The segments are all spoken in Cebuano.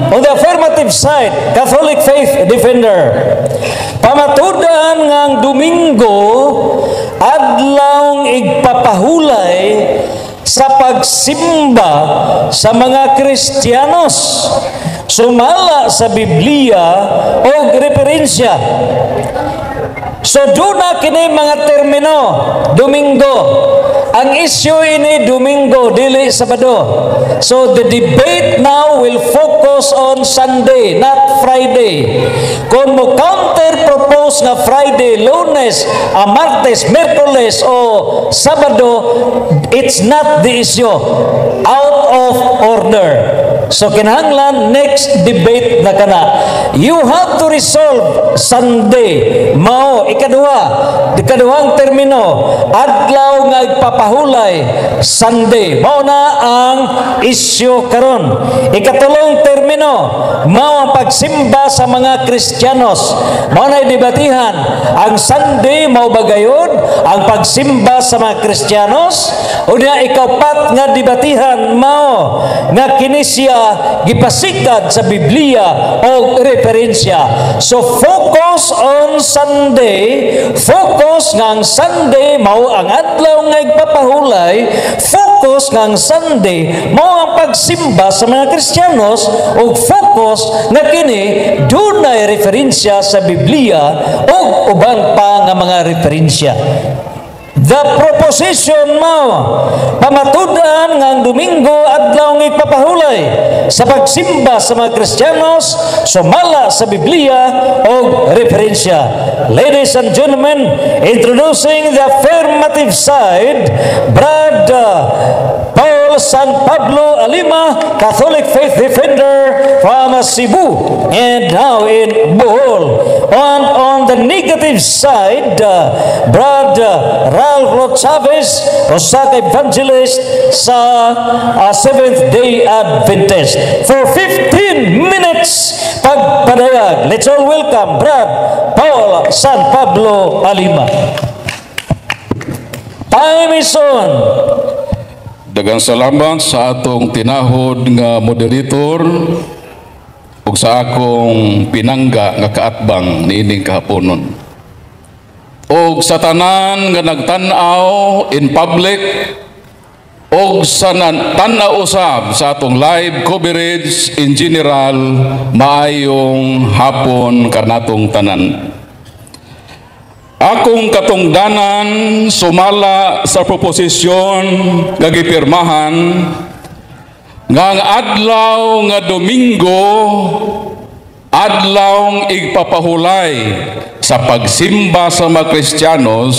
On the affirmative side, Catholic faith defender. Pamatudan nga ang Domingo adlawng igpapahulay sa pagsimba sa mga Kristiyanos sumala sa Biblia o referensya. So duna kini mga termino, Domingo. Ang issue ini Domingo, dili Sabado. So the debate now will focus on Sunday, not Friday. Kung mo counter propose nga Friday, Lunes, a Martes, Miyerkules o Sabado, it's not the issue. Out of order. So kinahanglan next debate na kana. You have to resolve Sunday. Mao ikaduha, ikaduhang termino, adlaw nga igpapahulay, Sunday. Mao na ang isyu karon. Ikatulong termino, mao ang pagsimba sa mga Kristiyanos. Mao na debatihan ang Sunday, mao ba gayod ang pagsimba sa mga Kristiyanos? Unya ikaupat nga debatihan, mao nga kini siya gipasikad sa Biblia o referensya. So focus on Sunday, focus nga ang Sunday mao ang adlaw nga igpapahulay, focus nga ang Sunday mao ang pagsimba sa mga Kristiyanos ug focus nga kini dunay referensya sa Biblia ug uban pa nga mga referensya. The proposition mao pamatudan nga ang Domingo adlaw nga igpapahulay sa pagsimba sa mga Kristiyanos sumala sa Biblia o referensya. Ladies and gentlemen, introducing the affirmative side, Brad Paul San Pablo Alima, Catholic Faith Defender from Cebu and now in Bohol. And on the negative side, Brad Ralph Chavez, usa ka evangelist sa Seventh Day Adventist. For 15 minutes pagpadayag. Let's all welcome Brad Paul San Pablo Alima. Time is on. Daghang salamat sa atong tinahod nga moderator ug sa akong pinangga nga kaatbang niining kahaponon. Og sa tanan nga nagtan-aw in public og sa tan-aw usab sa atong live coverage in general, maayong hapon kanatong tanan. Akong katungdanan sumala sa proposisyon nga gipirmahan nga ang adlaw nga Domingo adlaw igpapahulay sa pagsimba sa mga Kristiyanos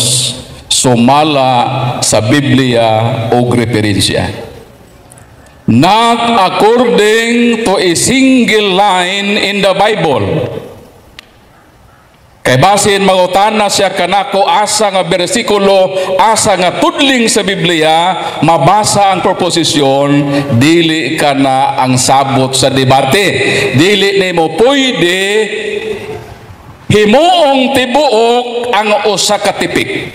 sumala sa Biblia o referensya. Not according to a single line in the Bible. Kay basin mangutana siya kanako asa nga bersikulo, asa nga tudling sa Biblia, mabasa ang proposisyon, dili ka na ang sabot sa debate. Dili nimo pwede himuong tibuok ang usa ka tipik.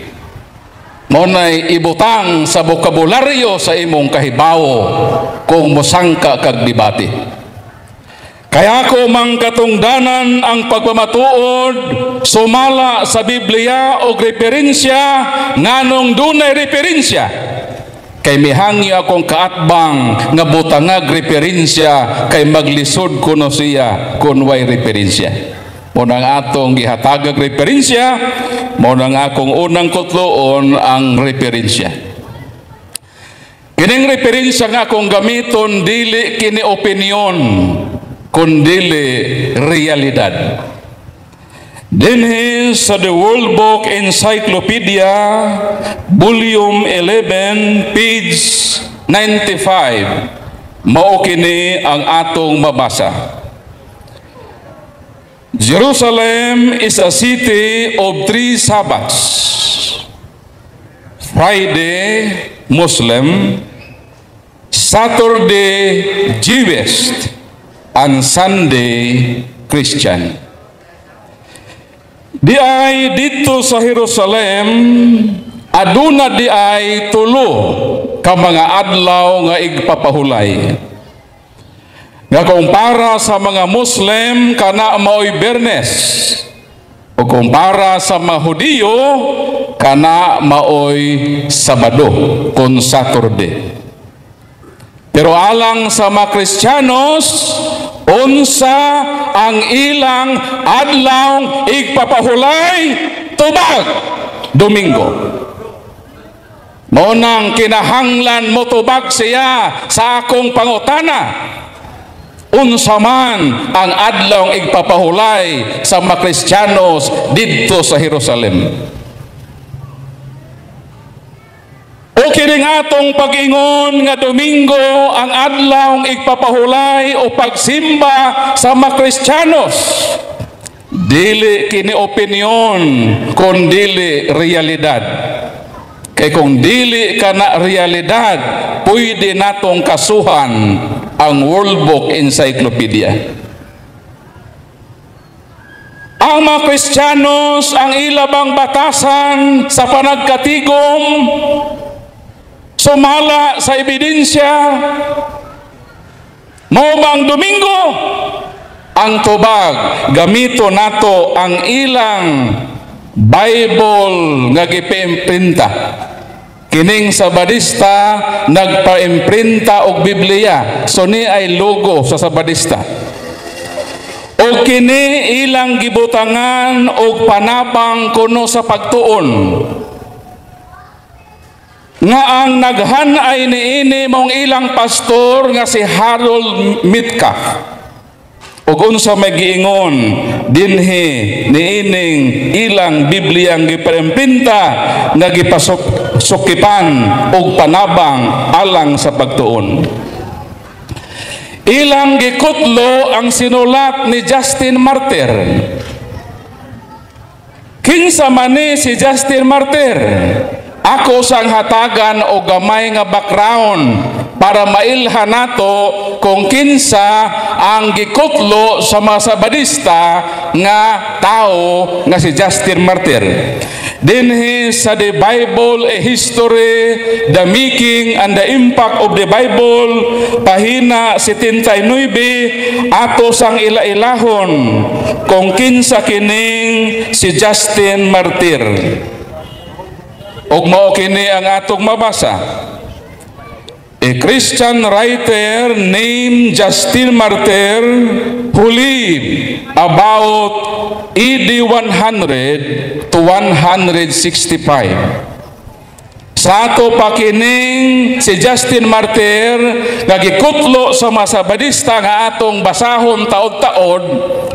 Mao nay ibutang sa bokabularyo sa imong kahibawo kung mosangka kag debate. Kaya ko mang katungdanan ang pagpamatuod sumala sa Biblia o referensya, nganong dunay referensya. Kay mihangyo akong kaatbang nga butangag referensya kay maglisod kuno siya kun way referensya. Mao nang atong gihatagag referensya, mao nang akong unang kutloon ang referensya. Kining referensya nga akong gamiton, dili kini opinion kundili realidad. Dinhi sa The World Book Encyclopedia, Volume 11, page 95, mao kini ang atong mabasa. Jerusalem is a city of three Sabbaths. Friday, Muslim, Saturday, Jewish, and Sunday, Christian. Di ay dito sa Jerusalem, aduna di ay tulo ka mga adlaw nga igpapahulay. Nga kung para sa mga Muslim, kana maoy Biyernes. O kung para sa mga Hudiyo, kana maoy Sabado kung Saturday. Pero alang sa mga Kristiyanos, unsa ang ilang adlaw igpapahulay? Tubag, Domingo. Mao nang kinahanglan motubag siya sa akong pangutana. Unsa man ang adlaw igpapahulay sa mga Kristiyanos didto sa Jerusalem? O kining atong pag-ingon nga Domingo ang adlaw igpapahulay o pagsimba sa mga Kristiyanos, dili kini opinyon kon dili realidad. Kay kung dili ka na realidad, pwede natong kasuhan ang World Book Encyclopedia. Ang mga Kristiyanos, ang ilabang batasan sa panagkatigom, sumala sa ebidensya, mao bang Domingo? Ang tubag, gamito nato ang ilang Bible nga gipiimprinta. Kining Sabadista nagpaimprinta og Biblia. So ni ay logo sa Sabadista. O kini ilang gibutangan og panabang kuno sa pagtuon. Nga ang naghan-ay niini mong ilang pastor nga si Harold Metcalf. Ug unsa may giingon dinhi niining ilang Bibliang gipaimprinta nga gipasukipan og panabang alang sa pagtuon. Ilang gikutlo ang sinulat ni Justin Martyr. Kinsa man ni si Justin Martyr? Ako sang hatagan og gamay nga background para mailhan nato kung kinsa ang gikutlo sa mga Sabadista nga tao nga si Justin Martyr. Dinhi sa The Bible, a History, The Making and the Impact of the Bible, pahina 79, ato sang ila-ilahon kung kinsa kining si Justin Martyr. Ug mao kini ang atong mabasa. A Christian writer named Justin Martyr who lived about AD 100 to 165. Sa ato pa kining si Justin Martyr nga gikutlo sa mga Sabadista nga atong basahon taod-taod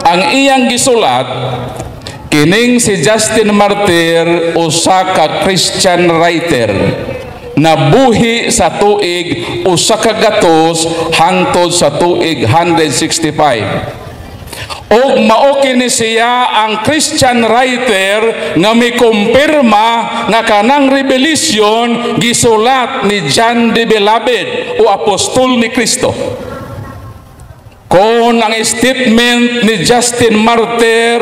ang iyang gisulat, kining si Justin Martyr usa ka Christian writer nabuhi sa tuig 100 hangtod sa tuig 165. Og mao kini siya ang Christian writer nga mikumpirma nga kanang Revelation gisulat ni John the Beloved o apostol ni Kristo. Kung ang statement ni Justin Martyr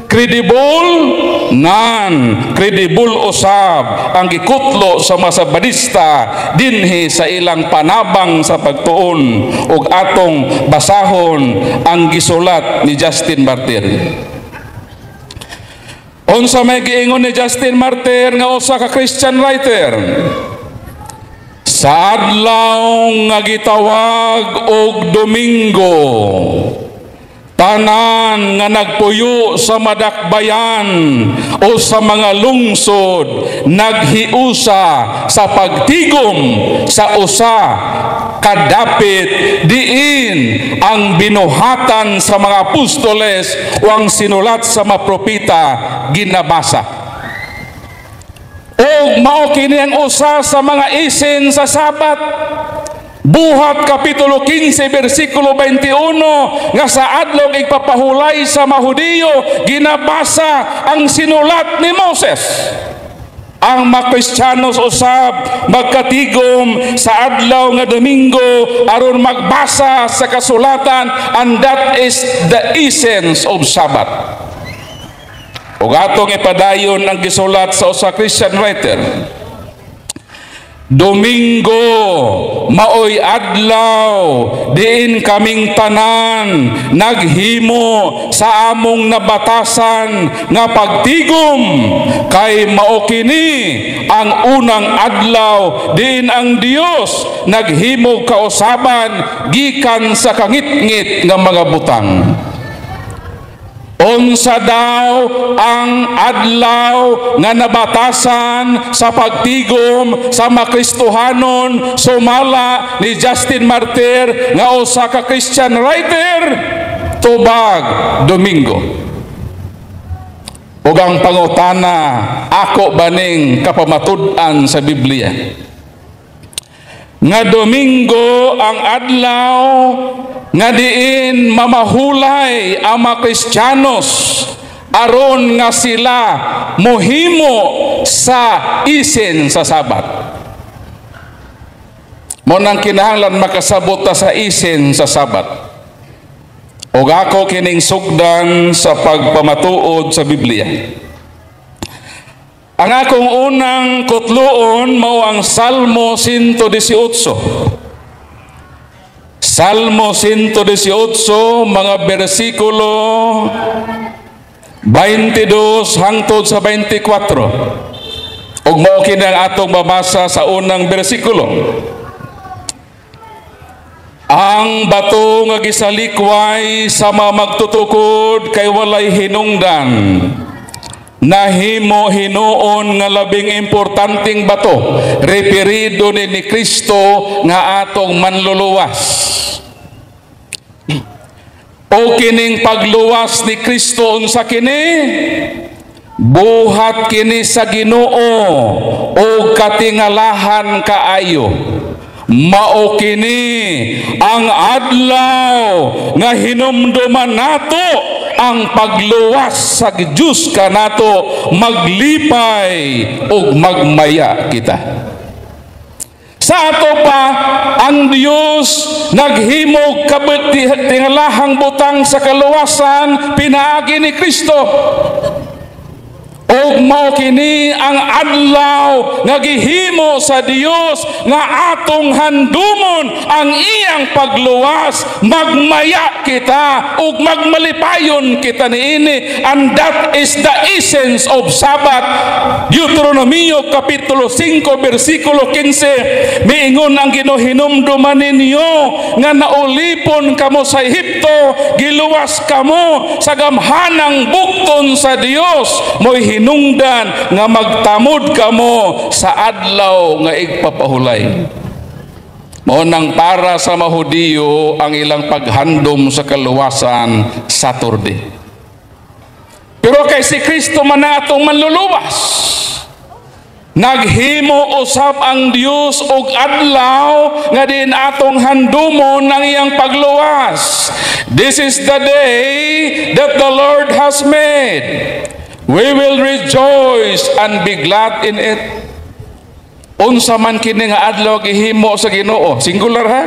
credible, nan credible usab ang gikutlo sa mga Sabadista dinhi sa ilang panabang sa pagtuon ug atong basahon ang gisulat ni Justin Martyr. Unsa may giingon ni Justin Martyr nga usa ka Christian writer? Sa adlaw nga gitawag og Domingo, tanan nga nagpuyo sa madakbayan o sa mga lungsod naghiusa sa pagtigom sa usa kadapit diin ang binuhatan sa mga apostoles o ang sinulat sa mga propeta ginabasa. O mao kini ang usa sa mga isin sa Sabat. Buhat Kapitulo 15 versikulo 21 nga sa adlaw igpapahulay sa mga Hudiyo ginabasa ang sinulat ni Moses. Ang mga Kristiyanos usab magkatigom sa adlaw nga Domingo aron magbasa sa kasulatan, and that is the essence of Sabbath. Ug atong ipadayon ang gisulat sa usa Christian writer. Domingo maoy adlaw diin kaming tanan naghimo sa among nabatasan nga pagtigom, kay mao kini ang unang adlaw diin ang Dios naghimo kausaban gikan sa kangitngit nga mga butang. Unsa daw ang adlaw nga nabatasan sa pagtigom sa makristohanon sumala ni Justin Martyr nga usa ka Christian writer? Tubag, Domingo. Ug ang pangutana, ako baning kapamatud-an sa Biblia nga Domingo ang adlaw nga diin mamahulay ang mga Kristiyanos aron nga sila mohimo sa isen sa Sabat? Mao nang kinahanglan makasabot ta sa isen sa Sabat. Ug ako kining sugdan sa pagpamatuod sa Biblia. Ang akong unang kutluon mao ang Salmo 118. Salmo 118, mga bersikulo 22 hangtod sa 24. Ug mao kini ang atong mabasa sa unang bersikulo. "Ang bato nga gisalikway sa mga magtutukod kay walay hinungdan, nahimo hinuon nga labing importanteng bato." Referido ni Kristo nga atong manluluwas. O kining pagluwas ni Kristo, unsa kini? Buhat kini sa Ginoo o katingalahan kaayo. Mao kini ang adlaw nga hinumduman nato ang pagluwas sa Dios kanato, maglipay ug magmaya kita. Sa ato pa, ang Dios naghimo katingalahang butang sa kaluwasan pinaagi ni Kristo. Ug mao kini ang adlaw nga gihimo sa Dios nga atong handumon ang iyang pagluwas, magmaya kita ug magmalipayon kita niini. And that is the essence of Sabbath. Deuteronomio kapitulo 5 bersikulo 15, miingon ang Ginoo, "Hinumduman ninyo nga naulipon kamo sa Ehipto, giluwas kamo sa gamhanang bukton sa Dios, mo'y hinungdan nga magtamod kamo sa adlaw nga igpapahulay." Mao nang para sa Mahudiyo, ang ilang paghandom sa kaluwasan, Saturday. Pero kay si Kristo man na atong manluluwas, naghimo usab ang Dios og adlaw nga diin atong handumon ang iyang pagluwas. "This is the day that the Lord has made. We will rejoice and be glad in it." Unsa man kini nga adlaw gihimo sa Ginoo? Singular ha?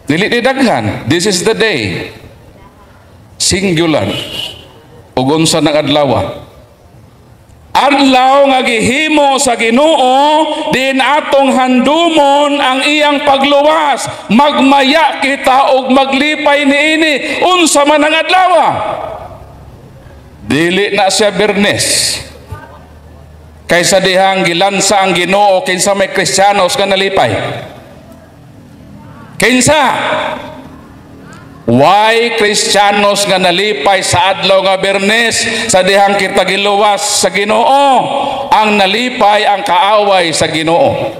Dili ni daghan. "This is the day." Singular. Ug unsa nang adlaw? Adlaw nga gihimo sa Ginoo diin atong handumon ang iyang pagluwas, magmaya kita ug maglipay niini. Unsa man ang adlaw? Dili na siya Bernes. Kaysa dihang gilansa ang Ginoo, kinsa may Kristiyanos nga nalipay? Kinsa? Why Kristiyanos nga nalipay sa adlaw nga Bernes sa dihang kita giluwas sa Ginoo? Ang nalipay, ang kaaway sa Ginoo.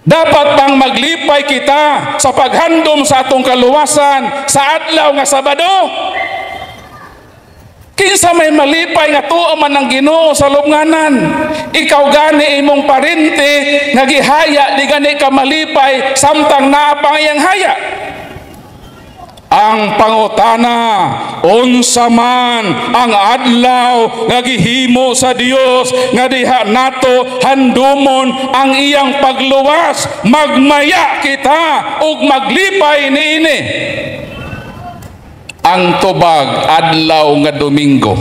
Dapat bang maglipay kita sa paghandom sa atong kaluwasan sa adlaw nga Sabado? Kinsa may malipay nga tuo man ang Ginoo sa lubnganan? Ikaw gani, imong parente nga gihaya, di gani ka malipay samtang naa pa iyang haya. Ang pangutana, unsa man ang adlaw nga gihimo sa Dios nga diha nato handumon ang iyang pagluwas, magmaya kita ug maglipay niini? Ang tubag, adlaw nga Domingo.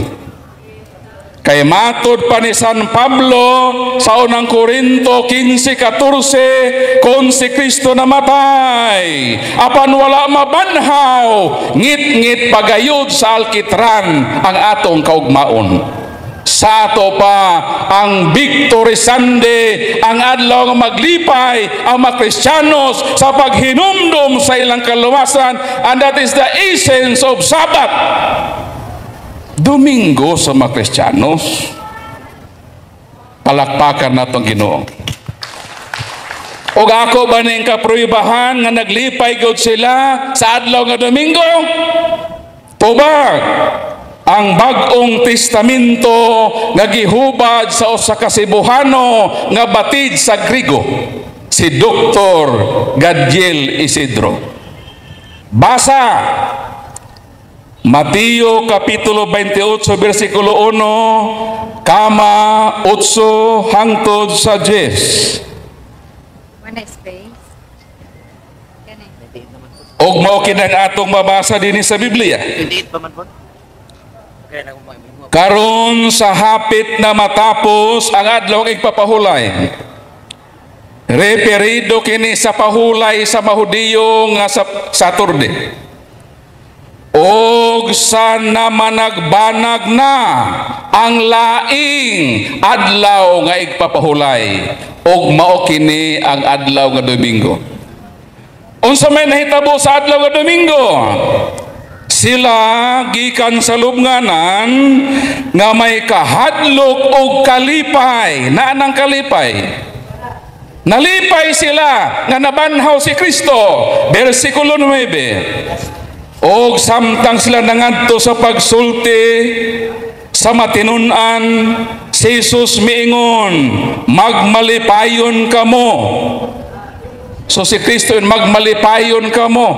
Kay matud pa ni San Pablo sa Unang Korinto 15:14, kung si Kristo namatay, apan wala mabanhaw, ngit-ngit pagayod sa alkitran ang atong kaugmaon. Sa ato pa ang Victory Sunday, ang adlaw nga maglipay ang mga Kristiyanos sa paghinumdum sa ilang kaluwasan, and that is the essence of Sabbath. Domingo sa mga Kristiyanos. Palakpakan nato ang Ginoo. Og ako ba ning kapruibahan nga naglipay gud sila sa adlaw nga Domingo? Tubag ang Bag-ong Testamento nga gihubad sa usa ka Cebuhano nga batid sa Grigo, si Dr. Gadiel Isidro. Basa Mateo Kapitulo 28 versikulo 1 kama 8 hangtod sa 10. Wala space. Kani. Og mao kini ang atong mabasa dinhi sa Biblia. 28 pa man po. Kaya na mo. Karon sa hapit na matapos ang adlaw igpapahulay. Referido kini sa pahulay sa Mahudiyo nga sa Saturday. Og sa namanagbanag na ang laing adlaw nga igpapahulay, og mao kini ang adlaw nga Domingo. Unsa may nahitabo sa adlaw nga Domingo? Sila gikan sa lubnganan nga may kahadlok og kalipay, naa nang kalipay. Nalipay sila nga nabanhaw si Kristo. Versikulo 9. Og samtang sila nangadto sa pagsulti sa matinun-an, si Jesus miingon, "Magmalipayon kamo." So si Kristo yun, "Magmalipayon kamo."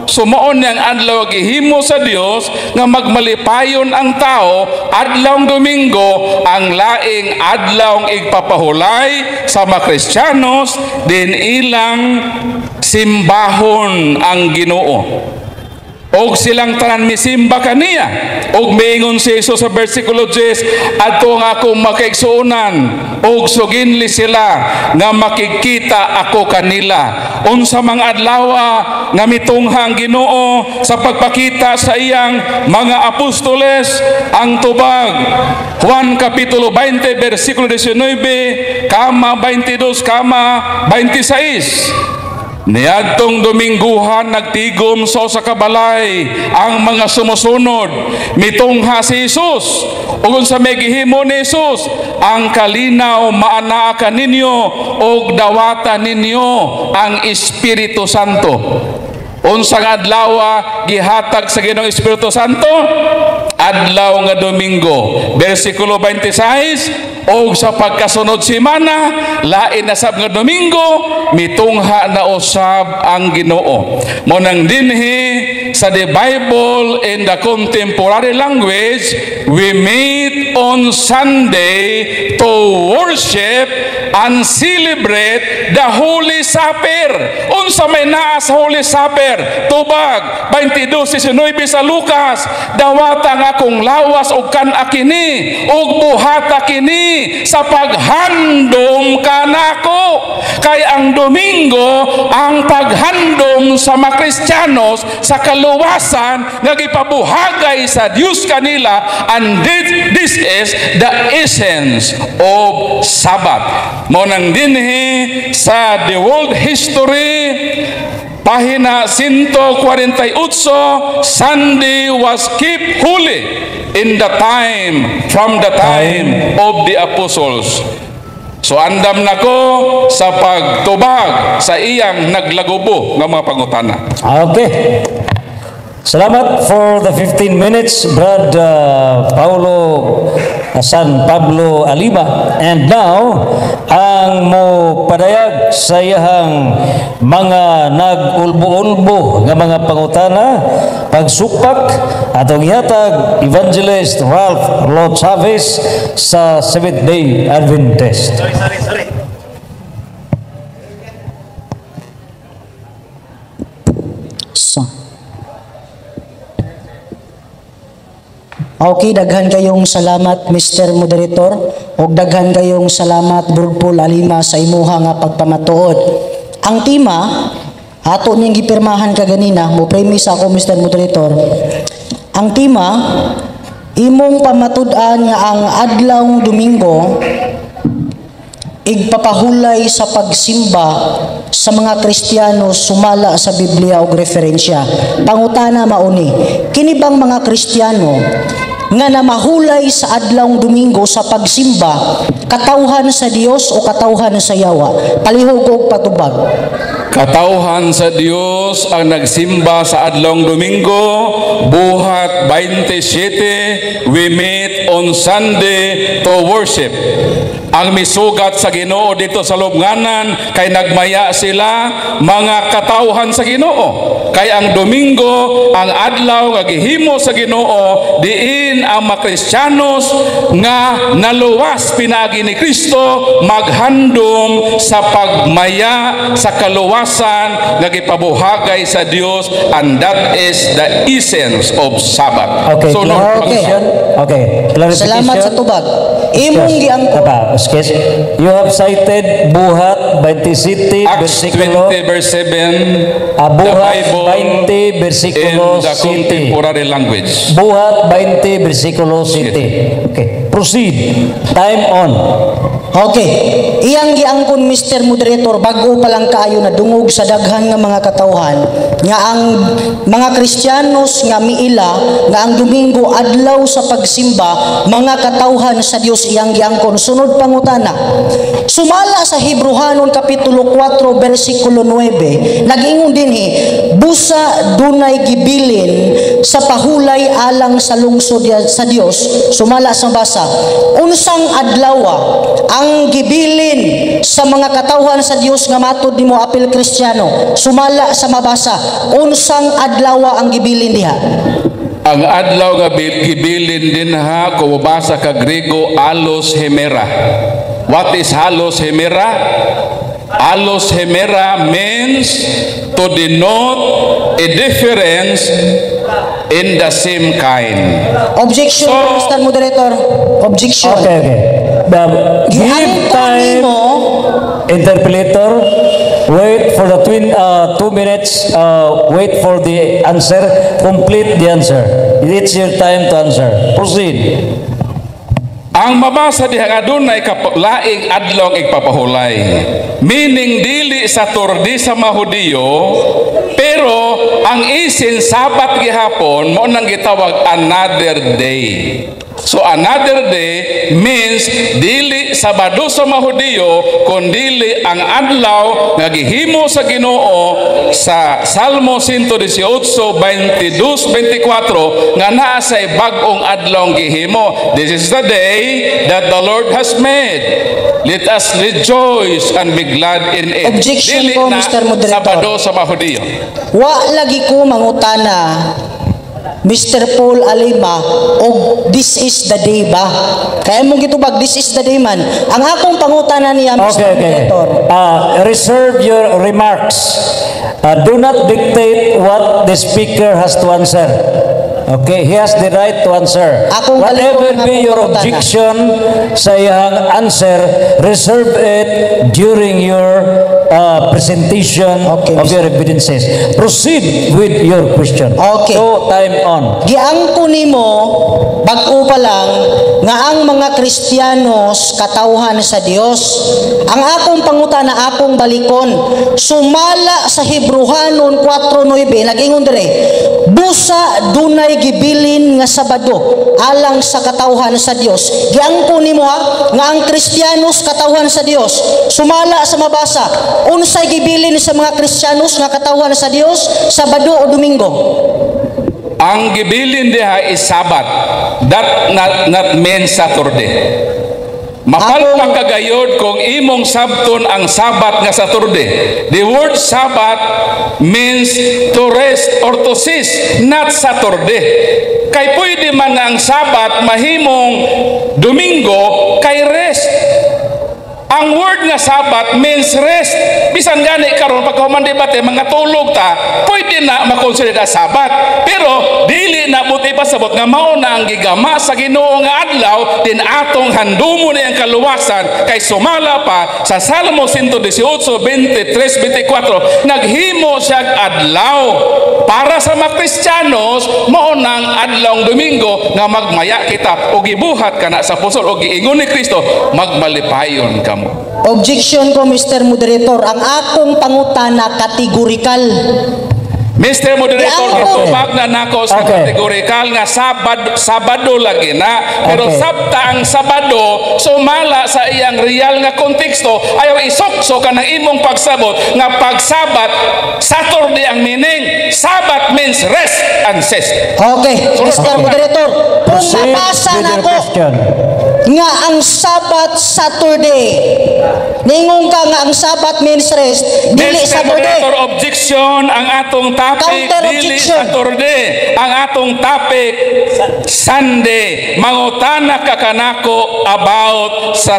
So mao ni ang adlaw gihimo sa Dios nga magmalipayon ang tao, adlaw Domingo, ang laing adlaw igpapahulay sa mga Kristiyanos din ilang simbahon ang Ginoo. Og silang tanan misimba kaniya. Og miingon si Jesus sa versikulo 10, "Adto ang akong makaigsuonan," og suginli sila nga makikita ako kanila. Unsa mga adlaw nga mitungha ang Ginoo sa pagpakita sa iyang mga apostoles? Ang tubag, Juan Kapitulo 20 versikulo 19 kama 22 kama 26. Niadtong Domingguhan, nagtigom sa usa ka balay ang mga sumusunod. Mitungha si Jesus. Ug unsa may gihimo ni Jesus? "Ang kalinaw maanaa kaninyo ug dawata ninyo ang Espiritu Santo." Unsang adlaw gihatag sa Ginoong Espiritu Santo? Adlaw nga Domingo. Versikulo 26, og sa pagkasunod simana, lain na sab nga Domingo, mitungha na usab ang Ginoo. Mao nang dinhi sa The Bible in the Contemporary Language, we meet on Sunday to worship and celebrate the Holy Supper. Unsa may naa sa Holy Supper? Tubag, 22:19 sa Lucas, "Dawata ang akong lawas ug kan-a kini ug buhata kini sa paghandom kanako." Kay ang Domingo ang paghandom sa mga Kristiyanos sa kaluwasan nga gipabuhagay sa Dios kanila, and this is the essence of Sabbath. Mao nang dinhi sa The World History, pahina 148, Sunday was kept holy in the time from the time of the apostles. So andam nako sa pagtubag sa iyang naglagubo nga mga pangutana. Okay. Salamat for the 15 minutes, Brad Paulo San Pablo Aliba. And now, ang mo padayag sa iyahang mga nag-ulbo-ulbo nga mga pangutana, pagsupak, atong ihatag Evangelist Ralph Lo Chavez sa Seventh Day Adventist. Sorry, sorry, sorry. So. Okay, daghan kayong salamat, Mr. Moderator, ug daghan kayong salamat, Brod Paul Alima, sa imuha nga pagpamatuod. Ang tema ato ning gipirmahan kaganina, mo premise ako, Mr. Moderator. Ang tema, imong pamatud-an nga ang adlaw Domingo igpapahulay sa pagsimba sa mga Kristiyano sumala sa Biblia og referensya. Pangutana mauni, kini bang mga Kristiyano nga namahulay sa adlawng Domingo sa pagsimba, katawhan sa Dios o katawhan sa yawa? Palihog og patubag. Katawhan sa Dios ang nagsimba sa adlong Domingo. Buhat 27, we meet on Sunday to worship. Ang misugat sa Ginoo dito sa lubnganan kay nagmaya sila, mga katawhan sa Ginoo. Kay ang Domingo ang adlaw nga gihimo sa Ginoo, diin ang mga Kristiyanos nga naluwas pinaagi ni Kristo maghandom sa pagmaya sa kaluwasan nga gipabuhagay sa Dios, and that is the essence of Sabbath. Okay, So, no, clarification. Okay, clarification. Salamat sa tubag. Imong giangkon Taba, excuse. You have cited Buhat 27 Acts versikulo 20 verse 7, Ah, the Buhat Bible 20 in versikulo the 7. contemporary language. Buhat 20 versikulo 7. Okay, proceed. Time on. Okay. Iyang giangkon, Mr. Moderator, bago pa lang kaayo na dungog sa daghan nga mga katawhan nga ang mga Kristiyanos nga miila nga ang Domingo adlaw sa pagsimba, mga katawhan sa Dios iyang giangkon. Sunod pangutana. Sumala sa Hebreohanon kapitulo 4 bersikulo 9, nag-ingon dinhi, busa dunay gibilin sa pahulay alang sa lungsod sa Dios. Sumala sa basa, unsang adlaw ang gibilin sa mga katawhan sa Dios nga matud nimo apil Kristiyano? Sumala sa mabasa, unsang adlaw ang gibilin diha? Ang adlaw nga gibilin dinha, kung mabasa ka Grego, allos hemera. What is allos hemera? Allos hemera means to denote a difference in the same kind. Objection, Mr. Moderator. Objection. Okay. Give Giangkon time, nimo interpolator. Wait for the 2 minutes. Wait for the answer. Complete the answer. It's your time to answer. Proceed. Ang mabasa diha nga adunay laing adlaw ang igpapahulay. Meaning dili Saturday sa mga Hudiyo, pero ang isin Sabat gihapon mao nang gitawag another day. So another day means dili Sabado sa mga Hudiyo, kundili ang adlaw nga gihimo sa Ginoo sa Salmo 118, 22, 24 nga naa sa bag-ong adlaw ang gihimo. This is the day that the Lord has made. Let us rejoice and be glad in it. Objection Dili po, na Mr. Moderator. Sabado sa mga Hudiyo. Wa lagi ko mangutana, Mr. Paul Alima, og this is the day ba? Kaya mong gitubag, this is the day man. Ang akong pangutana niya, Mr. Okay. Moderator. Reserve your remarks. Do not dictate what the speaker has to answer. Okay, he has the right to answer. Akong Whatever balikon ang be akong your pangutana. Objection sa iyang answer, reserve it during your presentation of your evidences. Proceed with your question. Okay. So, time on. Giangko nimo bag-o pa lang nga ang mga Kristiyanos katawhan sa Dios. Ang akong pangutana, akong balikon. Sumala sa Hebreohanon 4:9, nag-ingon dire, busa dunay gibilin nga Sabado alang sa katawhan sa Dios. Giangko nimo ha nga ang Kristiyanos katawhan sa Dios. Sumala sa mabasa, unsay gibilin sa mga Kristiyanos nga katawhan sa Dios, Sabado o Domingo? Ang gibilin diha is Sabat. That not mean Saturday. Mapalpak ka gayod kung imong sabton ang Sabat nga Saturday. The word Sabbath means to rest or to cease, not Saturday. Kay pwede man nga ang Sabat mahimong Domingo kay rest. Ang word nga Sabbath means rest. Bisan gani karon pagkahuman debate mga tulog ta, pwede na makonsider as Sabat. Pero dili na buti pasabot nga mao na ang gigama sa Ginoo nga adlaw din atong handumon ang kaluwasan, kay sumala pa sa Salmo 118, 23, 24, naghimo siya adlaw para sa mga Kristiyanos, mao nang adlawng Domingo nga magmaya kita, o gibuhat kana sa apostol o giingon ni Kristo, magmalipayon kamo. Objection ko, Mr. Moderator. Ang akong pangutana kategorikal. Mr. Moderator, gitubag na nako sa kategorikal nga Sabado, Sabado lagi na. Pero sabta ang Sabado, sumala sa iyang real nga konteksto, ayaw isokso ka ng imong pagsabot nga pagsabat, Saturday ang meaning. Sabat means rest and cease. Okay, Mr. Moderator, kung Proceed mabasa with your nako question. Nga ang Sabat Saturday, ningon ka nga ang Sabat means rest, dili Mr. Saturday. Moderator, objection. Ang atong topic Counter dili objection. Saturday. Ang atong topic Sunday. Mangutana ka kanako about sa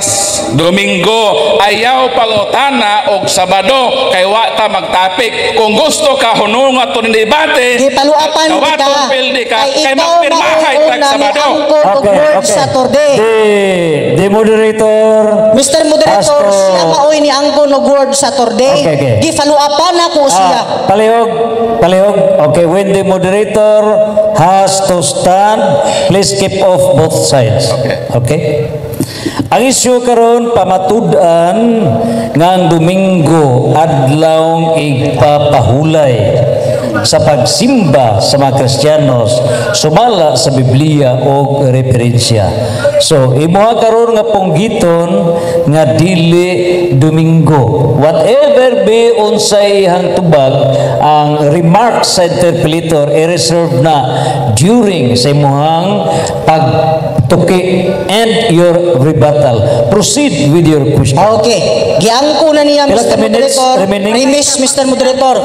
Domingo. Ayaw pangutana og Sabado kay wa ta magtopic. Kung gusto ka hunong ato ni debate, Gipaluapan kita. kawaton pildi ka Kay kay ikaw magpirmahay tag mauuna Sabado. ni-angkon og word Saturday. The moderator Mr. Moderator, siya maoy ni angkon og word Saturday. Okay. Gipaluapan ako siya. Ah, palihog, palihog. Okay, when the moderator has to stand, please keep off both sides. Okay. Okay? Ang isyu karon, pamatud-an nga ang Domingo adlawng igpapahulay sa pagsimba sa mga Kristiyanos sumala sa Biblia o referensya. So, imuha karon nga punggiton nga dili Domingo. Whatever be unsay ihang tubag, ang remarks sa interpellator i-reserve na during sa imuhang pagtuki and your rebuttal. Proceed with your question. Okay. Giangko na niya, Pila Mr. ka minutes Moderator. Remaining? Premise, Mr. Moderator.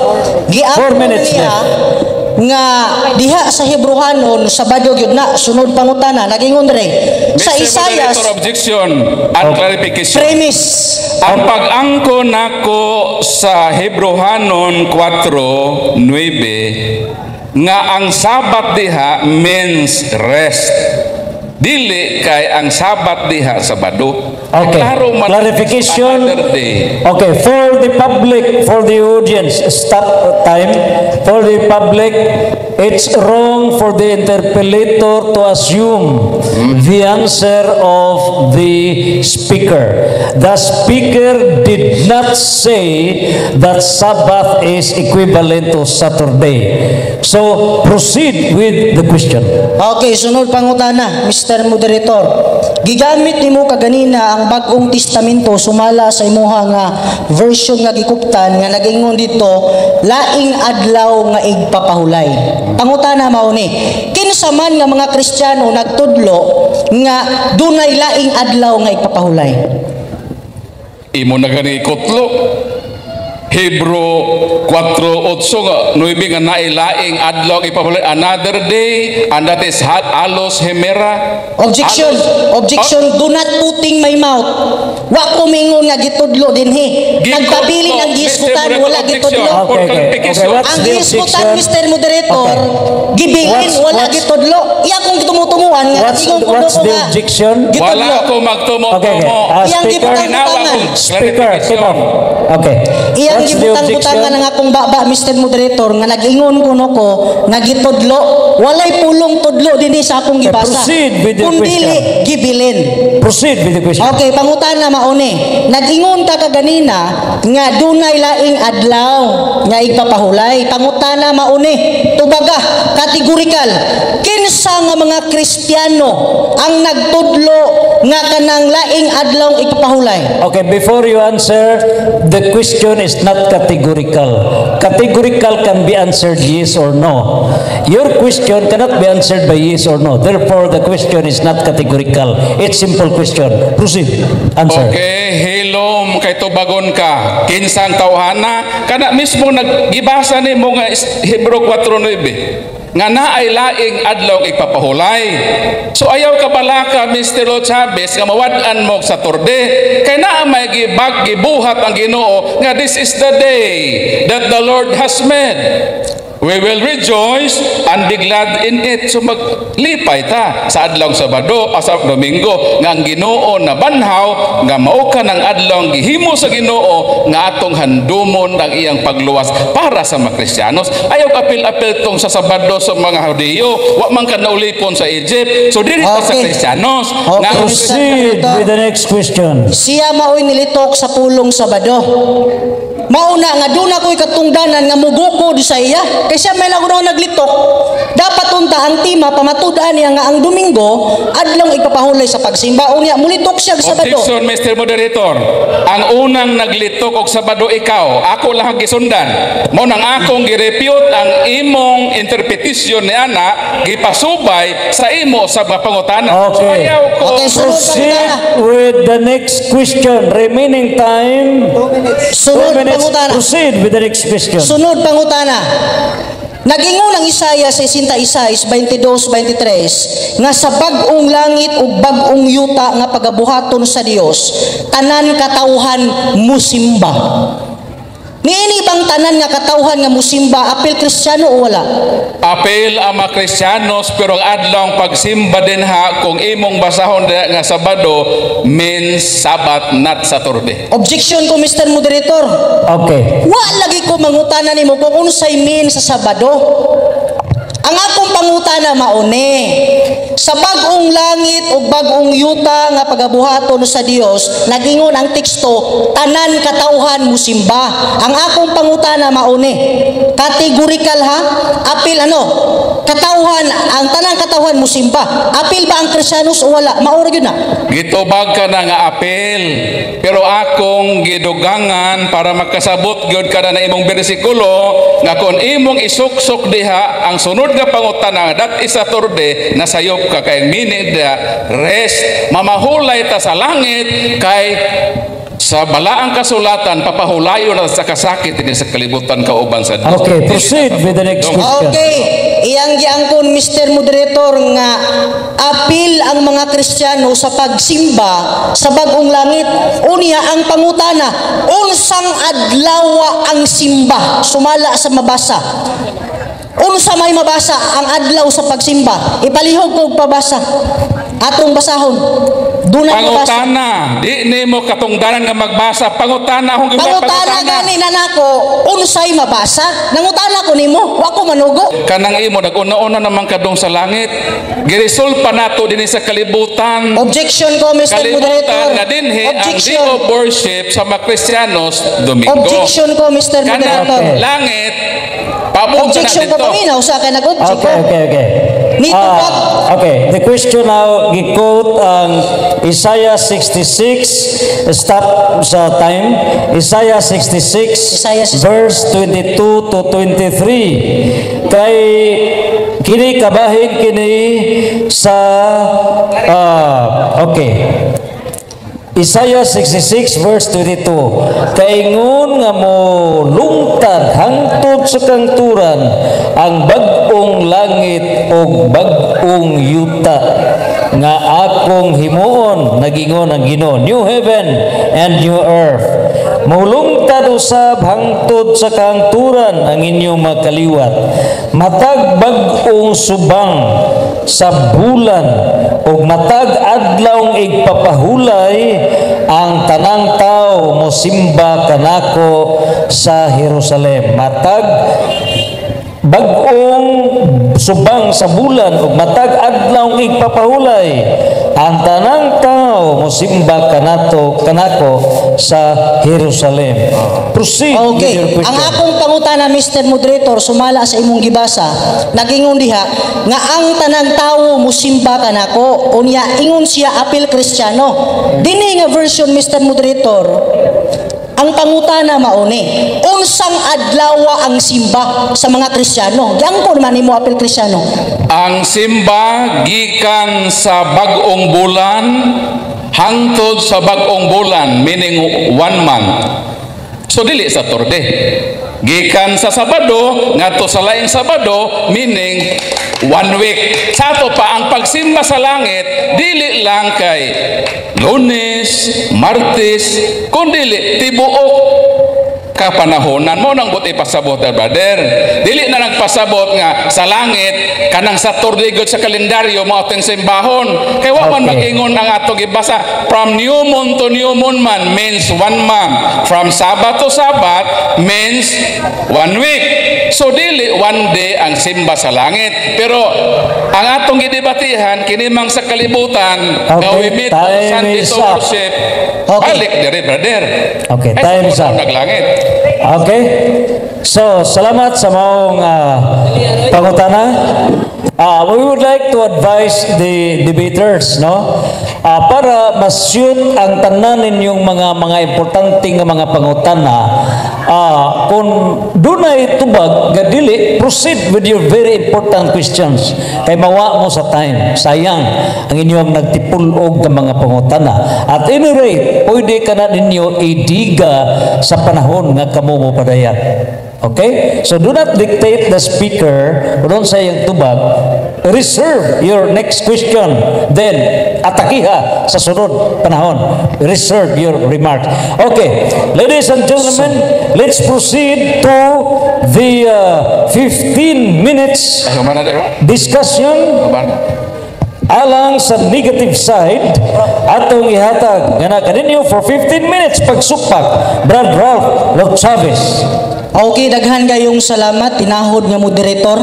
Giangko 4 na minutes niya nga diha sa Hebrohanon Sabado gyud na. Sunod pangutana, nagingon re sa Mr. Isaias. Moderator, objection and clarification. Premise. Ang pag-angko nako sa Hebrohanon 4:9 nga ang Sabat diha means rest. Dili kay ang Sabat diha Sabado. Okay. Klaro man Clarification. another day. Okay, for the public, for the audience, stop time. For the public, it's wrong for the interpellator to assume the answer of the speaker. The speaker did not say that Sabbath is equivalent to Saturday. So, proceed with the question. Okay, sunod pangutana, Mr. Moderator. Gigamit nimo kaganina ang Bagong Testamento sumala sa imuha nga version nga gikuptan nga nagingon dito laing adlaw nga igpapahulay. Pangutana mao ni, kinsa man nga mga Kristiyano nagtudlo nga dunay laing adlaw nga igpapahulay? Imo na gani kutlo. Hebro 4:8 nga 9 nga nailaing adlaw ipapahulay, another day, and that is alos hemera. Objection. Alos. Objection. Do not putting my mouth. Wa ko mingon nga gitudlo dinhi. Nagpabilin ang gihisgutan, wala gitudlo. For Okay. clarification. Okay, what's Ang the gihisgutan, objection? Mr. Moderator, gibilin, wala gitudlo. Iya kong gitumutunguan nga ingon ko What's ko the nga objection? gitudlo. Wala ko magtumo-tumo. Okay. Ah, Iyang speaker. gibutang-butangan. Speaker, keep off. Okay. Iyang What's the gibutang-butangan objection? ang akong baba, Mr. Moderator, nga nag-ingon kuno ko nga gitudlo. Walay pulong tudlo dinhi sa akong Okay, gibasa. proceed with the Kung dili, gibilin. Proceed with the question. Okay, pangutana mauni. Nag-ingon ka kaganina nga dunay laing adlaw nga igpapahulay. Pangutana mauni. Tubaga, kategorikal. Kinsa nga mga Kristiyano ang nagtudlo nga kanang laing adlaw igpapahulay? Okay, before you answer, the question is not categorical. Categorical can be answered yes or no. Your question cannot be answered by yes or no. Therefore, the question is not categorical. It's simple question. Proceed. Answer. Okay, hilom kay tubagon ka. Kinsang tawhana kana mismo naggibasa nimo nga Hebreo 4:9 nga naay laing adlaw ipapahulay. So ayaw ka balaka, Mr. Lo Chavez, nga mawad-an mo sa Saturday kay naa may gibag gibuhat ang Ginoo nga this is the day that the Lord has made. We will rejoice and be glad in it. So maglipay ta sa adlaw Sabado o sa Domingo nga ang Ginoo na banhaw nga mao ka ng adlaw gihimo sa Ginoo nga atong handumon ang iyang pagluwas para sa mga Kristiyanos. Ayaw apil-apil tong sa Sabado sa mga Hudiyo. Wa man ka naulipon sa Egypt. So dili ta sa Kristiyanos. Okay. Nga Proceed with the next question. Siya maoy nilitok sa pulong Sabado. Mauna nga doon ako'y katungdanan nga mugukod sa iya. Kay siya may lang naglitok. Dapat unta ang tema pamatud-an niya nga ang Domingo adlong ipapahulay sa pagsimba. Unya mulitok siya sa Sabado. Objection, Mr. Moderator. Ang unang naglitok og Sabado ikaw, ako lang ang gisundan. Mao nang akong girepute ang imong interpretation ni ana gipasubay sa imo sa mga pangutana. So ayaw ko. Okay, sunod Proceed pangutana. With the next question. Remaining time, Sunod 2 minutes. Pangutana. Proceed with the next question. Sunod pangutana. Nagingon ang Isaiah 66, 22, 23 nga sa bag-ong langit ug bag-ong yuta nga pagabuhaton sa Dios, tanan katawhan musimba. Niini bang tanan nga katawhan nga musimba apil Kristiyano o wala? Apil ang mga Kristiyanos, pero ang adlaw pagsimba din ha, kung imong basahon diha nga Sabado means Sabbath, not Saturday. Objection ko, Mr. Moderator. Okay. Wa lagi ko mangutana nimo kung unsay mean sa Sabado. Ang akong pangutana maune. Sa bag-ong langit ug bag-ong yuta nga pagabuhaton sa Dios, nagingon ang teksto, tanan katawhan musimba. Ang akong pangutana maune. Categorical ha? Apil ano? Katawhan, ang tanang katawhan musimba. Apil ba ang Kristiyanos o wala? Mao ra gyud na. Gitubag ka na nga apil, pero akong gidugangan para makasabot gyud ka na na imong bersikulo nga kung imong isuksok diha ang sunod nga pangutana, that is Saturday, nasayop ka kay meaning diha rest, mamahulay ta sa langit kay sa balaang kasulatan papahulayon na sa kasakit ini sa kalibutan kauban sa Dios. Okay, proceed with the next question. Okay, iyang giangkon, Mr. Moderator, nga apil ang mga Kristiyano sa pagsimba sa bag-ong langit. Unya ang pangutana, unsang adlaw ang simba sumala sa mabasa? Unsa may mabasa ang adlaw sa pagsimba? Ipalihog ko og pabasa. Atong basahon. Doon na mabasa. Pangutana, di nimo katungdanan nga magbasa. Pangutana akong gibuhat. Pangutana gani na nako, unsay mabasa? Nangutana ko nimo, wa ko manugo. Kanang imo naguna-una naman kadong sa langit. Giresolve nato dinhi sa kalibutan. Objection ko, Mr. Kalibutan Moderator. nga dinhi ang day Objection. Of worship sa mga Kristiyanos Domingo. Objection ko, Mr. Kanang Moderator. Langit pabuto na Objection ko dito. paminaw sa kay nag-object ko. Okay. Nito Ah, okay, the question now, gi-quote ang Isaiah 66, stop sa time, Isaiah 66, Isaiah 66. verse 22 to 23. Kay kini kabahin kini sa, okay. Isaiah 66 verse 22. Kaingon nga mo lungtad hangtod sa kangturan ang bag-ong langit ug bag-ong yuta nga akong himuon, nagingon ang Ginoo, new heaven and new earth. Mulungtad usab hangtod sa kangturan ang inyong makaliwat. Matag bag-ong subang sa bulan ug matag adlawng igpapahulay, ang tanang tao mosimba kanako sa Jerusalem. Matag bag-ong subang sa bulan ug matag adlawng igpapahulay, ang tanang tao mosimba kanato kanako sa Jerusalem. Proceed with Okay. your question. Ang akong pangutana, Mr. Moderator, sumala sa imong gibasa, nagingon diha nga ang tanang tawo musimba kanako. Unya ingon siya apil Kristiyano. Dinhi nga version, Mr. Moderator, Ang pangutana mauni, unsang adlaw ang simba sa mga Kristiyano? Giangkon man nimo apil Kristiyano. Ang simba gikan sa bag-ong bulan hangtod sa bag-ong bulan, meaning one month. So dili Saturday. Gikan sa Sabado ngadto sa laing Sabado, meaning one week. Sa ato pa, ang pagsimba sa langit dili lang kay Lunes, Martes, kundi tibuok kapanahonan mo nang buti pasabot, brother. Dili na nagpasabot nga sa langit kanang Saturday gud sa kalendaryo mo atong simbahon, kay wa man mag-ingon ang ato gibasa. From new moon to new moon man means one month. From Sabbath to Sabbath means one week. So dili one day ang simba sa langit, pero ang atong gidebatihan kini mang sa kalibutan nga we meet on time Sunday is to up. worship. Okay. Balik dire, brother. Okay, Ay, time is sa up. Naglangit. Okay? So, salamat sa maong pangutana. We would like to advise the debaters, no? Para ma-shoot ang tanan ninyong mga importante nga mga pangutana, kung dunay tubag nga dili, proceed with your very important questions. Kay mawa mo sa time. Sayang ang inyong nagtipulog nga mga pangutana. At any rate, pwede ka na ninyo idiga sa panahon nga kamo mo padayan. Okay? So do not dictate the speaker kung sa iyang tubag. Reserve your next question. Then, atakiha sa sunod panahon. Reserve your remarks. Okay. Ladies and gentlemen, let's proceed to the 15 minutes Ay, humana tayo. Discussion Humana. Alang sa negative side, atong ihatag nga kaninyo for 15 minutes pagsupak, Brad Ralph Lo Chavez. Okay, daghan kayong salamat, tinahod nga moderator.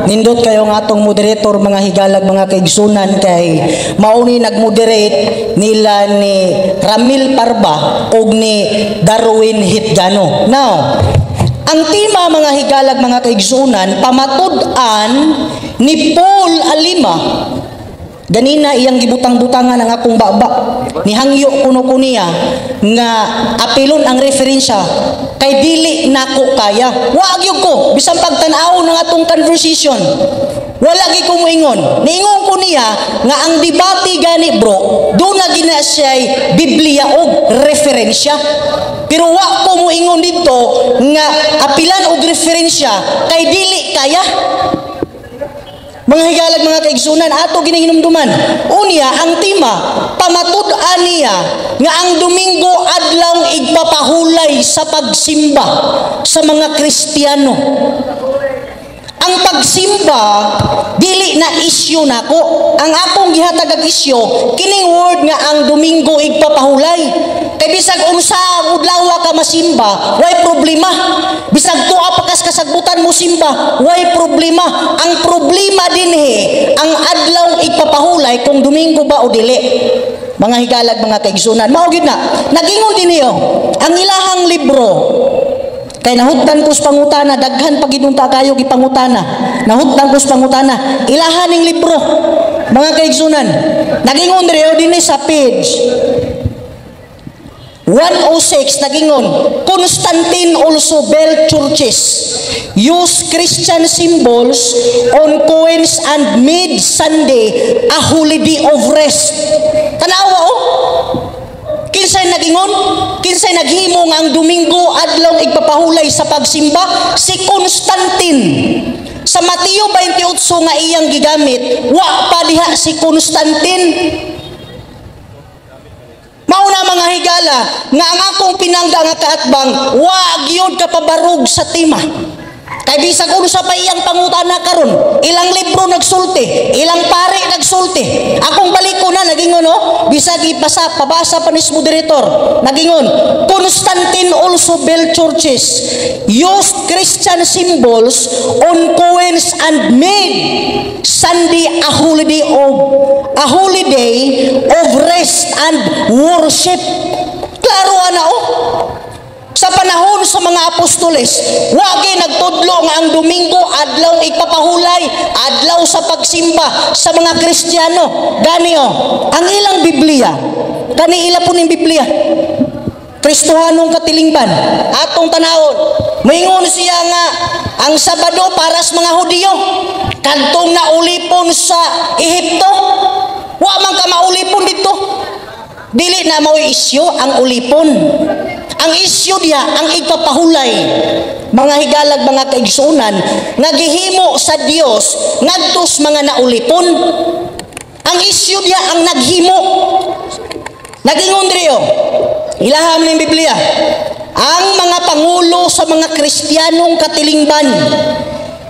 Nindot kayo nga atong moderator, mga higalag, mga kaigsunan, kay mauni nagmoderate nila ni Ramil Parba og ni Darwin Hitgano. Now, ang tema, mga higalag, mga kaigsunan, pamatud-an ni Paul Alima. Ganina iyang gibutang-butangan ang akong baba. Nihangyo kuno ko niya nga apilon ang referensya kay dili nako kaya. Wa gyud ko bisan pagtan-aw ng atong conversation. Wala gyud ko moingon. Niingon ko niya nga ang debate gani, bro, do na gina siya Biblia og referensya. Pero wa ko moingon dito nga apilan og referensya kay dili kaya. Mga higalag, mga kaigsunan, ato ginihinumduman. Unya, ang tema, pamatud-an niya nga ang Domingo adlaw igpapahulay sa pagsimba sa mga Kristiyano. Ang pagsimba dili na isyu nako. Ang akong gihatag ag isyu kining word nga ang Domingo igpapahulay. Kay bisag unsa ang udlawa ka masimba, way problema. Bisag tuwa pa kas kasagbutan mo simba, way problema. Ang problema dinhi ang adlaw igpapahulay kung Domingo ba o dili. Mga higalag, mga kaigsunan, mao gyud na. Nagingon din niyo ang ilahang libro. Kay nahutdan ko sa pangutana, daghan pag inunta kayo gipangutana. Nahutdan ko sa pangutana, ilahan ning libro. Mga kaigsunan, nagingon diri dinhi sa page 106, nagingon, "Constantine also built churches, use Christian symbols on coins and made Sunday a holiday of rest." Tanawa oh. Kinsay nagingon? Kinsay naghimo nga ang Domingo adlaw igpapahulay sa pagsimba? Si Constantine. Sa Mateo 28 nga iyang gigamit, wa pa diha si Constantine. Mauna, mga higala, nga ang akong pinangga nga kaatbang, wa gyud kapabarog sa tema. Kay bisag unsa pa iyang pangutana karon, ilang libro nagsulti, ilang pare nagsulti. Akong baliko na nagingon no, bisag ipasa pabasa pa ni moderator, nagingon, "Constantine also built churches, used Christian symbols on coins and made Sunday a holiday of rest and worship." Klaro ana oh. Sa panahon sa mga apostoles, wagi nagtudlo nga ang Domingo adlaw igpapahulay, adlaw sa pagsimba sa mga Kristiyano. Gani oh, ang ilang Biblia, kani ila po ning Biblia. Kristohanong katilingban. Atong tanawon. Moingon siya nga ang Sabado para sa mga Hudiyo kadtong naulipon sa Ehipto. Wa man ka maulipon dito. Dili na mao'y isyu ang ulipon. Ang isyu diha ang igpapahulay. Mga higalag, mga kaigsunan, nga gihimo sa Dios ngadto sa mga naulipon. Ang isyu diha ang naghimo. Nagingon diri oh. Ilaham ning Biblia. Ang mga pangulo sa mga Kristiyanong katilingban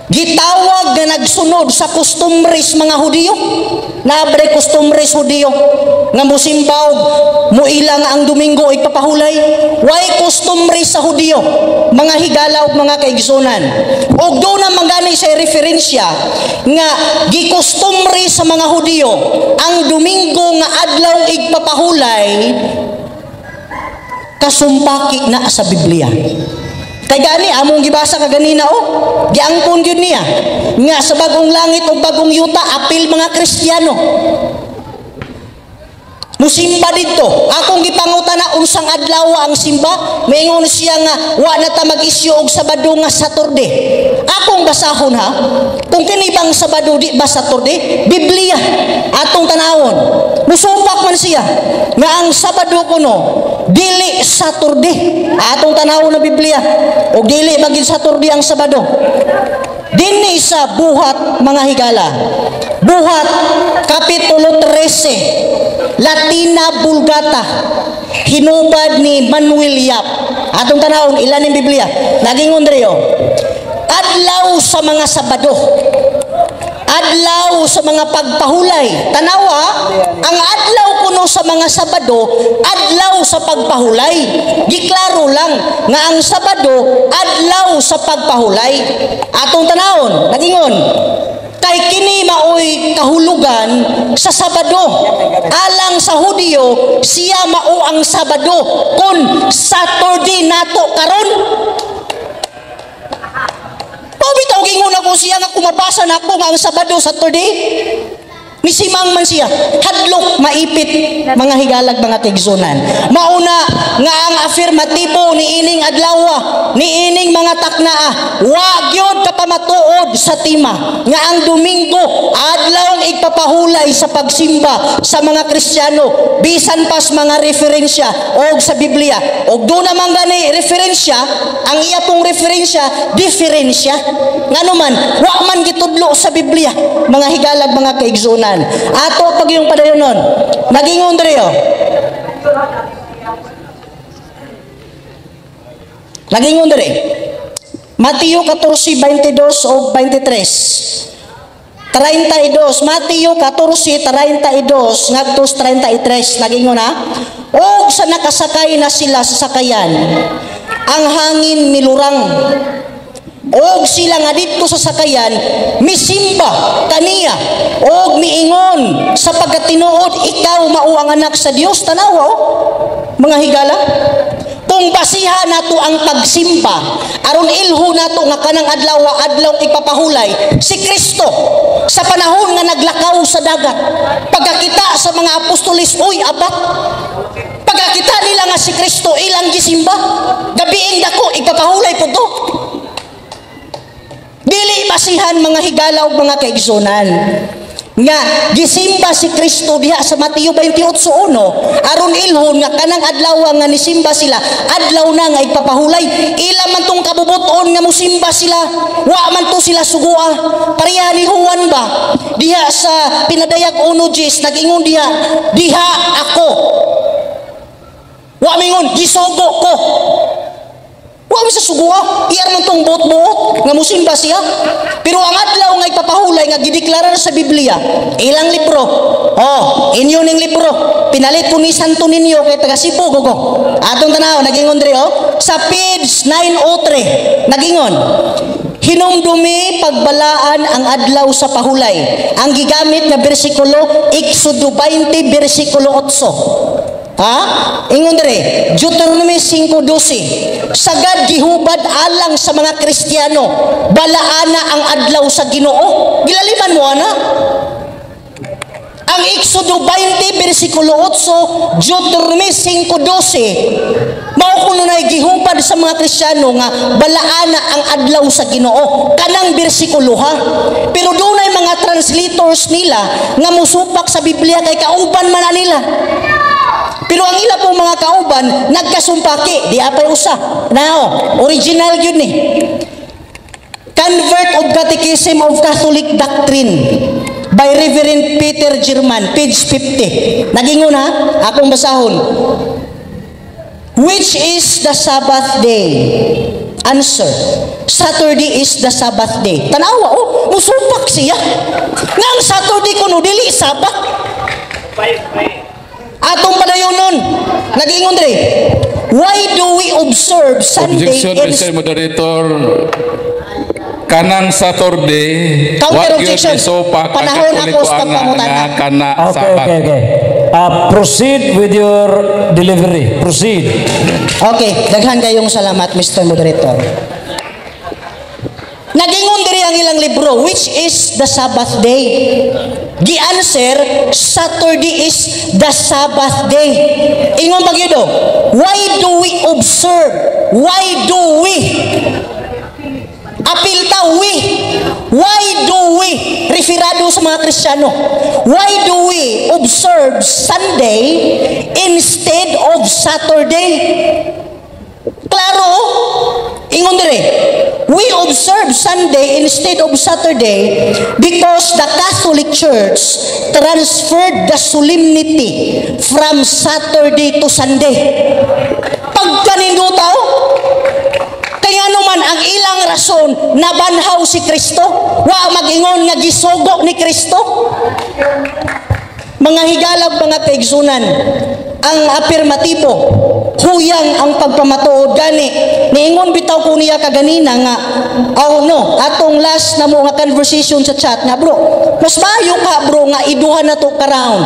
gitawag nga nagsunod sa kostumbres mga Hudiyo. Nabre kostumbres Hudiyo nga musimba og muila nga ang Domingo ipapahulay. Way kostumbre sa Hudiyo, mga higala ug mga kaigsunan. Og do na mangani sa referensya nga gikostumbre sa mga Hudiyo ang Domingo nga adlaw igpapahulay, kasumpaki na sa Biblia. Kay gani among gibasa kaganina oh, giangkon gyud niya nga sa bagong langit ug bagong yuta apil mga Kristiyano. Musimba didto. Akong gipangutana unsang adlaw ang simba, maingon siya nga wa na ta mag-isyu og Sabado nga Saturday. Akong basahon ha. Kung kini bang Sabado di ba Saturday? Biblia atong tanawon. Musupak man siya nga ang Sabado kuno dili Saturday. Atong tanawon na Biblia. Og dili maging Saturday ang Sabado. Dinhi sa Buhat, mga higala. Buhat Kapitulo 13, Latina Vulgata, hinubad ni Manuel Yap. Atong tanawon ilan ning Biblia. Nagingon diri oh. Adlaw sa mga Sabado. Adlaw sa mga pagpahulay. Tanawa, ang adlaw kuno sa mga Sabado, adlaw sa pagpahulay. Giklaro lang nga ang Sabado adlaw sa pagpahulay. Atong tanawon, nagingon, kay kini maoy kahulugan sa Sabado. Alang sa Hudiyo, siya mao ang Sabado kun Saturday nato karon. Mao bitaw gingon ako siya nga kumabasa nako nga ang Sabado Saturday. Misimang man siya, hadlok maipit, mga higalag, mga tigsunan. Mauna nga ang afirmatibo ni ining adlawa, ni ining mga taknaa, wa gyud kapamatuod sa tima nga ang Domingo adlaw igpapahulay sa pagsimba sa mga Kristiyano, bisan pas mga referensya og sa Biblia. Og do naman gani referensya, ang iya pong referensya, diferensya. Ngano man, wa man gitudlo sa Biblia, mga higalag, mga kaigsunan. Ato pag yung padayonon, nagingon diri oh. Nagingon diri. Mateo 14:22 o 23. 32, Mateo 14:32 ngadto 33, nagingon ha. Og sa nakasakay na sila sa sakayan, ang hangin milurang. Og sila nga didto sa sakayan misimba kaniya og miingon sa pagkatinuod, ikaw mao ang anak sa Dios. Tanawa oh, mga higala. Kung basiha nato ang pagsimba aron ilho nato nga kanang adlaw adlaw ipapahulay si Kristo sa panahon nga naglakaw sa dagat, pagkakita sa mga apostoles, uy abat, pagkakita nila nga si Kristo ilang gisimba, gabiing dako ipapahulay pud to. Dili basihan, mga higala ug mga kaigsunan, nga gisimba si Kristo diha sa Mateo 28:1 aron ilhon nga kanang adlaw nga nisimba sila adlaw na nga igpapahulay. Ila man tong kabubuton nga musimba sila, wa man to sila sugua. Pareha ni Juan ba diha sa pinadayag 1:10, nag-ingon diha, diha ako, wa mingon gisugo ko. Wa mi sa sugua, iyar man tong buot-buot nga musimba siya. Pero ang adlaw nga ipapahulay nga gideklarar sa Biblia, ilang libro. Oh, inyo ning libro. Pinalit ko ni Santo Niño kay taga Cebu gogo. Atong tanaw nagingon diri oh, sa page 903 nagingon. Hinumdumi pagbalaan ang adlaw sa pahulay. Ang gigamit nga bersikulo Exodo 20 bersikulo 8. Ha? Ingon diri, Deuteronomy 5:12. Sagad gihubad alang sa mga Kristiyano, balaana ang adlaw sa Ginoo. Gilaliman mo ana. Ang Exodo 20 bersikulo 8, Deuteronomy 5:12. Mao kuno na gihupad sa mga Kristiyano nga balaana ang adlaw sa Ginoo kanang bersikulo, ha. Pero dunay mga translators nila nga musupak sa Biblia kay kauban man na nila. Pero ang ila pong mga kauban nagkasumpaki, di apay usa. Now, original yun ni. Convert of Catechism of Catholic Doctrine by Reverend Peter German, page 50. Nagingon ha, akong basahon. Which is the Sabbath day? Answer. Saturday is the Sabbath day. Tanawa, oh, musupak siya. Nga ang Saturday kuno dili Sabbath. Atong padayonon. Nagingon dre. Why do we observe Sunday Objection, in Mr. Moderator. Kanang Saturday, Counter wa gyud objection. misupak ang Panahon ako Katoliko sa nga pagpangutana. nga kana Sabat. Okay. Proceed with your delivery. Proceed. Okay, daghan kayong salamat, Mr. Moderator. Nagingon diri ang ilang libro, which is the Sabbath day? Gi-answer, Saturday is the Sabbath day. Ingon pa gyud, oh, why do we observe? Why do we? Apil ta, we. Why do we? Referado sa mga Kristiyano. Why do we observe Sunday instead of Saturday? Klaro, oh. Ingon dire. We observe Sunday instead of Saturday because the Catholic Church transferred the solemnity from Saturday to Sunday. Pagkaninduta, oh. Kaya naman ang ilang rason, nabanhaw si Kristo, wa mag-ingon nga gisugo ni Kristo. Mga higalag, mga kaigsunan, ang apirmatibo, huyang ang pagpamatuod. Gani niingon bitaw ko niya kaganina nga, oh no, atong last na mo nga conversation sa chat nga, bro, mas maayo ka, bro, nga iduha na to ka round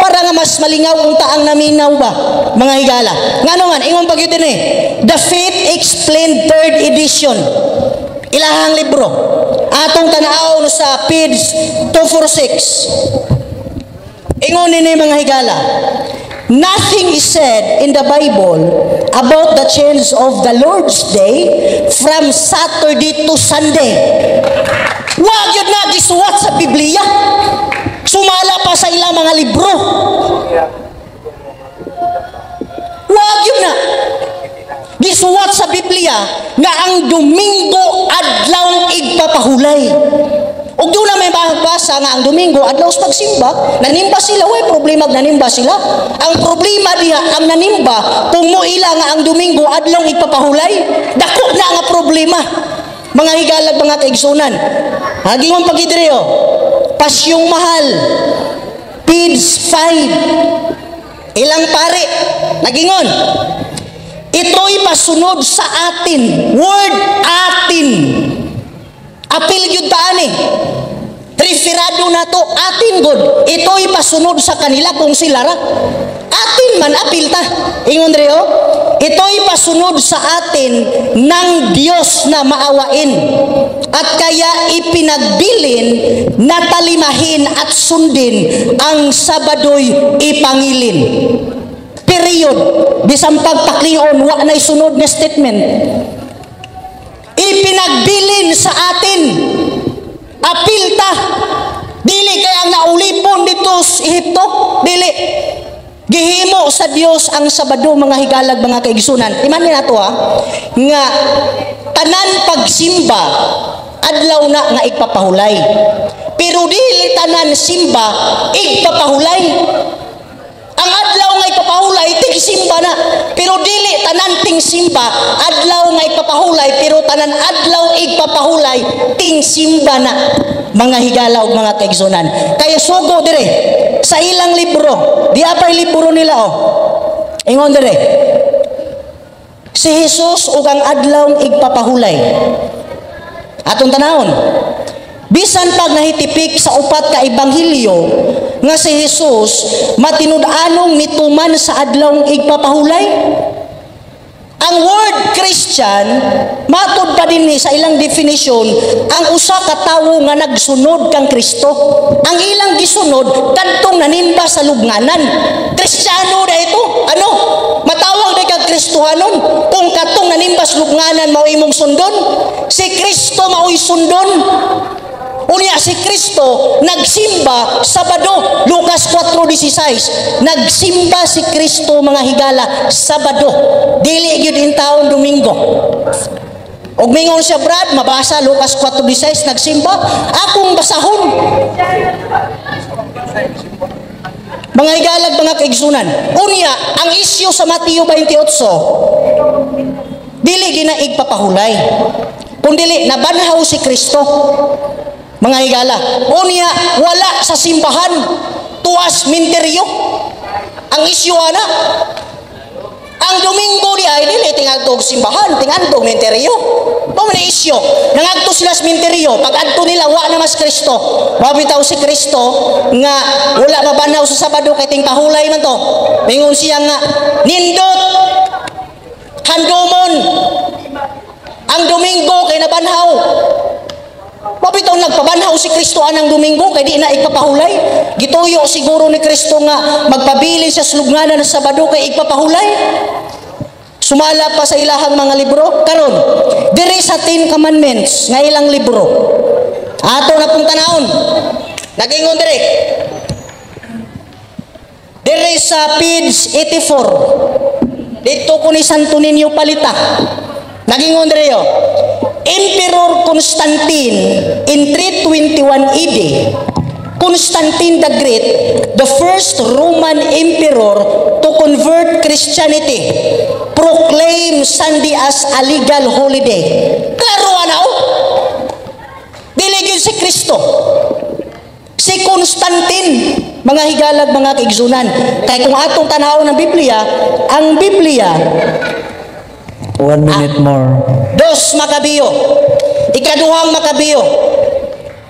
para nga mas malingaw unta ang naminaw ba, mga higala. Ngano man, ingon pa gyud eh, The Faith Explained, third edition, ilahang libro, atong tan-aw sa page 246. Ingon nini, mga higala, nothing is said in the Bible about the change of the Lord's Day from Saturday to Sunday. Wa gyud na gisuwat sa Biblia. Sumala pa sa ilang mga libro. Wa gyud na gisuwat sa Biblia nga ang Domingo adlaw igpapahulay. Ug doon na may mabasa nga ang Domingo adlaw sa pagsimba, nanimba sila, way problema og nanimba sila. Ang problema diha ang nanimba kung moila nga ang Domingo adlaw igpapahulay, dako na nga problema. Mga higalag, mga kaigsunan. Hagingon pagidre, oh. Pasyong Mahal. Page 5. Ilang pare nagingon. Ito'y pasunod sa atin. Word "atin". Apil gyud ta ani. Referado na to, atin god. Ito'y pasunod sa kanila kung sila ra. Atin man, apil ta. Ingon dre, oh. Ito'y pasunod sa atin ng Diyos na maawain. At kaya ipinagbilin na talimahin at sundin ang Sabado'y ipangilin. Period. Bisan pagpaklion, wa na'y sunod na statement. Ipinagbilin sa atin. Apil ta. Dili kay ang naulipon dito sa Ehipto. Dili. Gihimo sa Dios ang Sabado, mga higalag, mga kaigsunan. Iman nato ha nga tanan pagsimba adlaw na nga igpapahulay. Pero dili tanan simba igpapahulay. Ang adlaw nga ipapahulay tig simba na. Pero dili tanan ting simba adlaw nga ipapahulay, pero tanan adlaw igpapahulay ting simba na. Mga higala ug mga kaigsunan. Kaya sugo dire sa ilang libro, di apay libro nila, oh. Ingon dire. Si Jesus ug ang adlaw igpapahulay. Atong tanawon. Bisan pag nahitipik sa upat ka ebanghelyo nga si Jesus matinud-anong mituman sa adlaw igpapahulay. Ang word "Christian", matud pa din ni sa ilang definition, ang usa ka tawo nga nagsunod kang Kristo. Ang ilang gisunod kadtong nanimba sa lubnganan. Kristiyano na ito. Ano? Matawag na kag Kristiyano. Kristohanon kung katong nanimbas lubnganan mao imong sundon. Si Kristo mao'y sundon. Unya si Kristo nagsimba Sabado. Lucas 4:16. Nagsimba si Kristo, mga higala, Sabado. Dili gyud intawon Domingo. Og mingon siya, "Brad, mabasa Lucas 4:16 nagsimba." Akong basahon. Mga higalag, mga kaigsunan. Unya, ang isyu sa Mateo 28, dili gina igpapahulay. Kung dili, nabanhaw si Kristo. Mga higala. Unya, wala sa simbahan, tuas minteryo. Ang isyu ana, ang Domingo di ay dili tingadtog simbahan, tingadtog minteryo. Mao man isyu. Nangadto sila sa minteryo, pag adto nila wa na mas Kristo. Wa bitaw si Kristo nga wala mabanhaw sa Sabado kay tingpahulay man to. Mingon siya nga nindot handumon ang Domingo kay nabanhaw. Mao bitaw nagpabanhaw si Kristo anang Domingo kay di na igpapahulay. Gituyo siguro ni Kristo nga magpabili sa lubnganan sa Sabado kay igpapahulay. Sumala pa sa ilahang mga libro karon diri sa Ten Commandments nga ilang libro. Ato na pong tanawon. Nagingon diri. Diri sa page 84. Dito ko ni Santo Niño palita. Nagingon diri yo. Emperor Constantine in 321 AD, Constantine the Great, the first Roman emperor to convert Christianity, proclaimed Sunday as a legal holiday. Klaro ana oh. Dili gyud si Kristo. Si Constantine, mga higalag, mga kaigsunan. Kay kung atong tanawon ng Biblia, ang Biblia 1 minute more. Dos Macabeo. Ikaduhang Macabeo.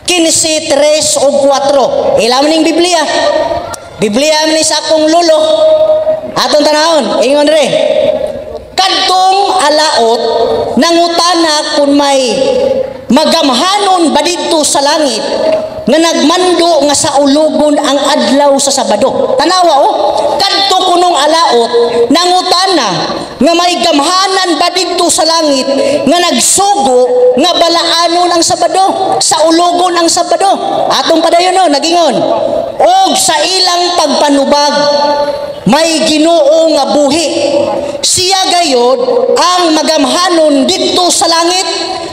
15, 3 o 4. Ila man ning Biblia. Biblia man ni sa akong lolo. Atong tanawon, ingon re. Kadtong alaot nangutana kung may magamhanon ba didto sa langit nga nagmando nga saulogon ang adlaw sa Sabado. Tanawa oh, kadto kunong alaot nangutana nga may gamhanan ba didto sa langit nga nagsugo nga balaanon ang Sabado, saulogon ang Sabado. Atong padayon no, nagingon. Og sa ilang pagpanubag may Ginoo nga buhi. Siya gayod ang magamhanon didto sa langit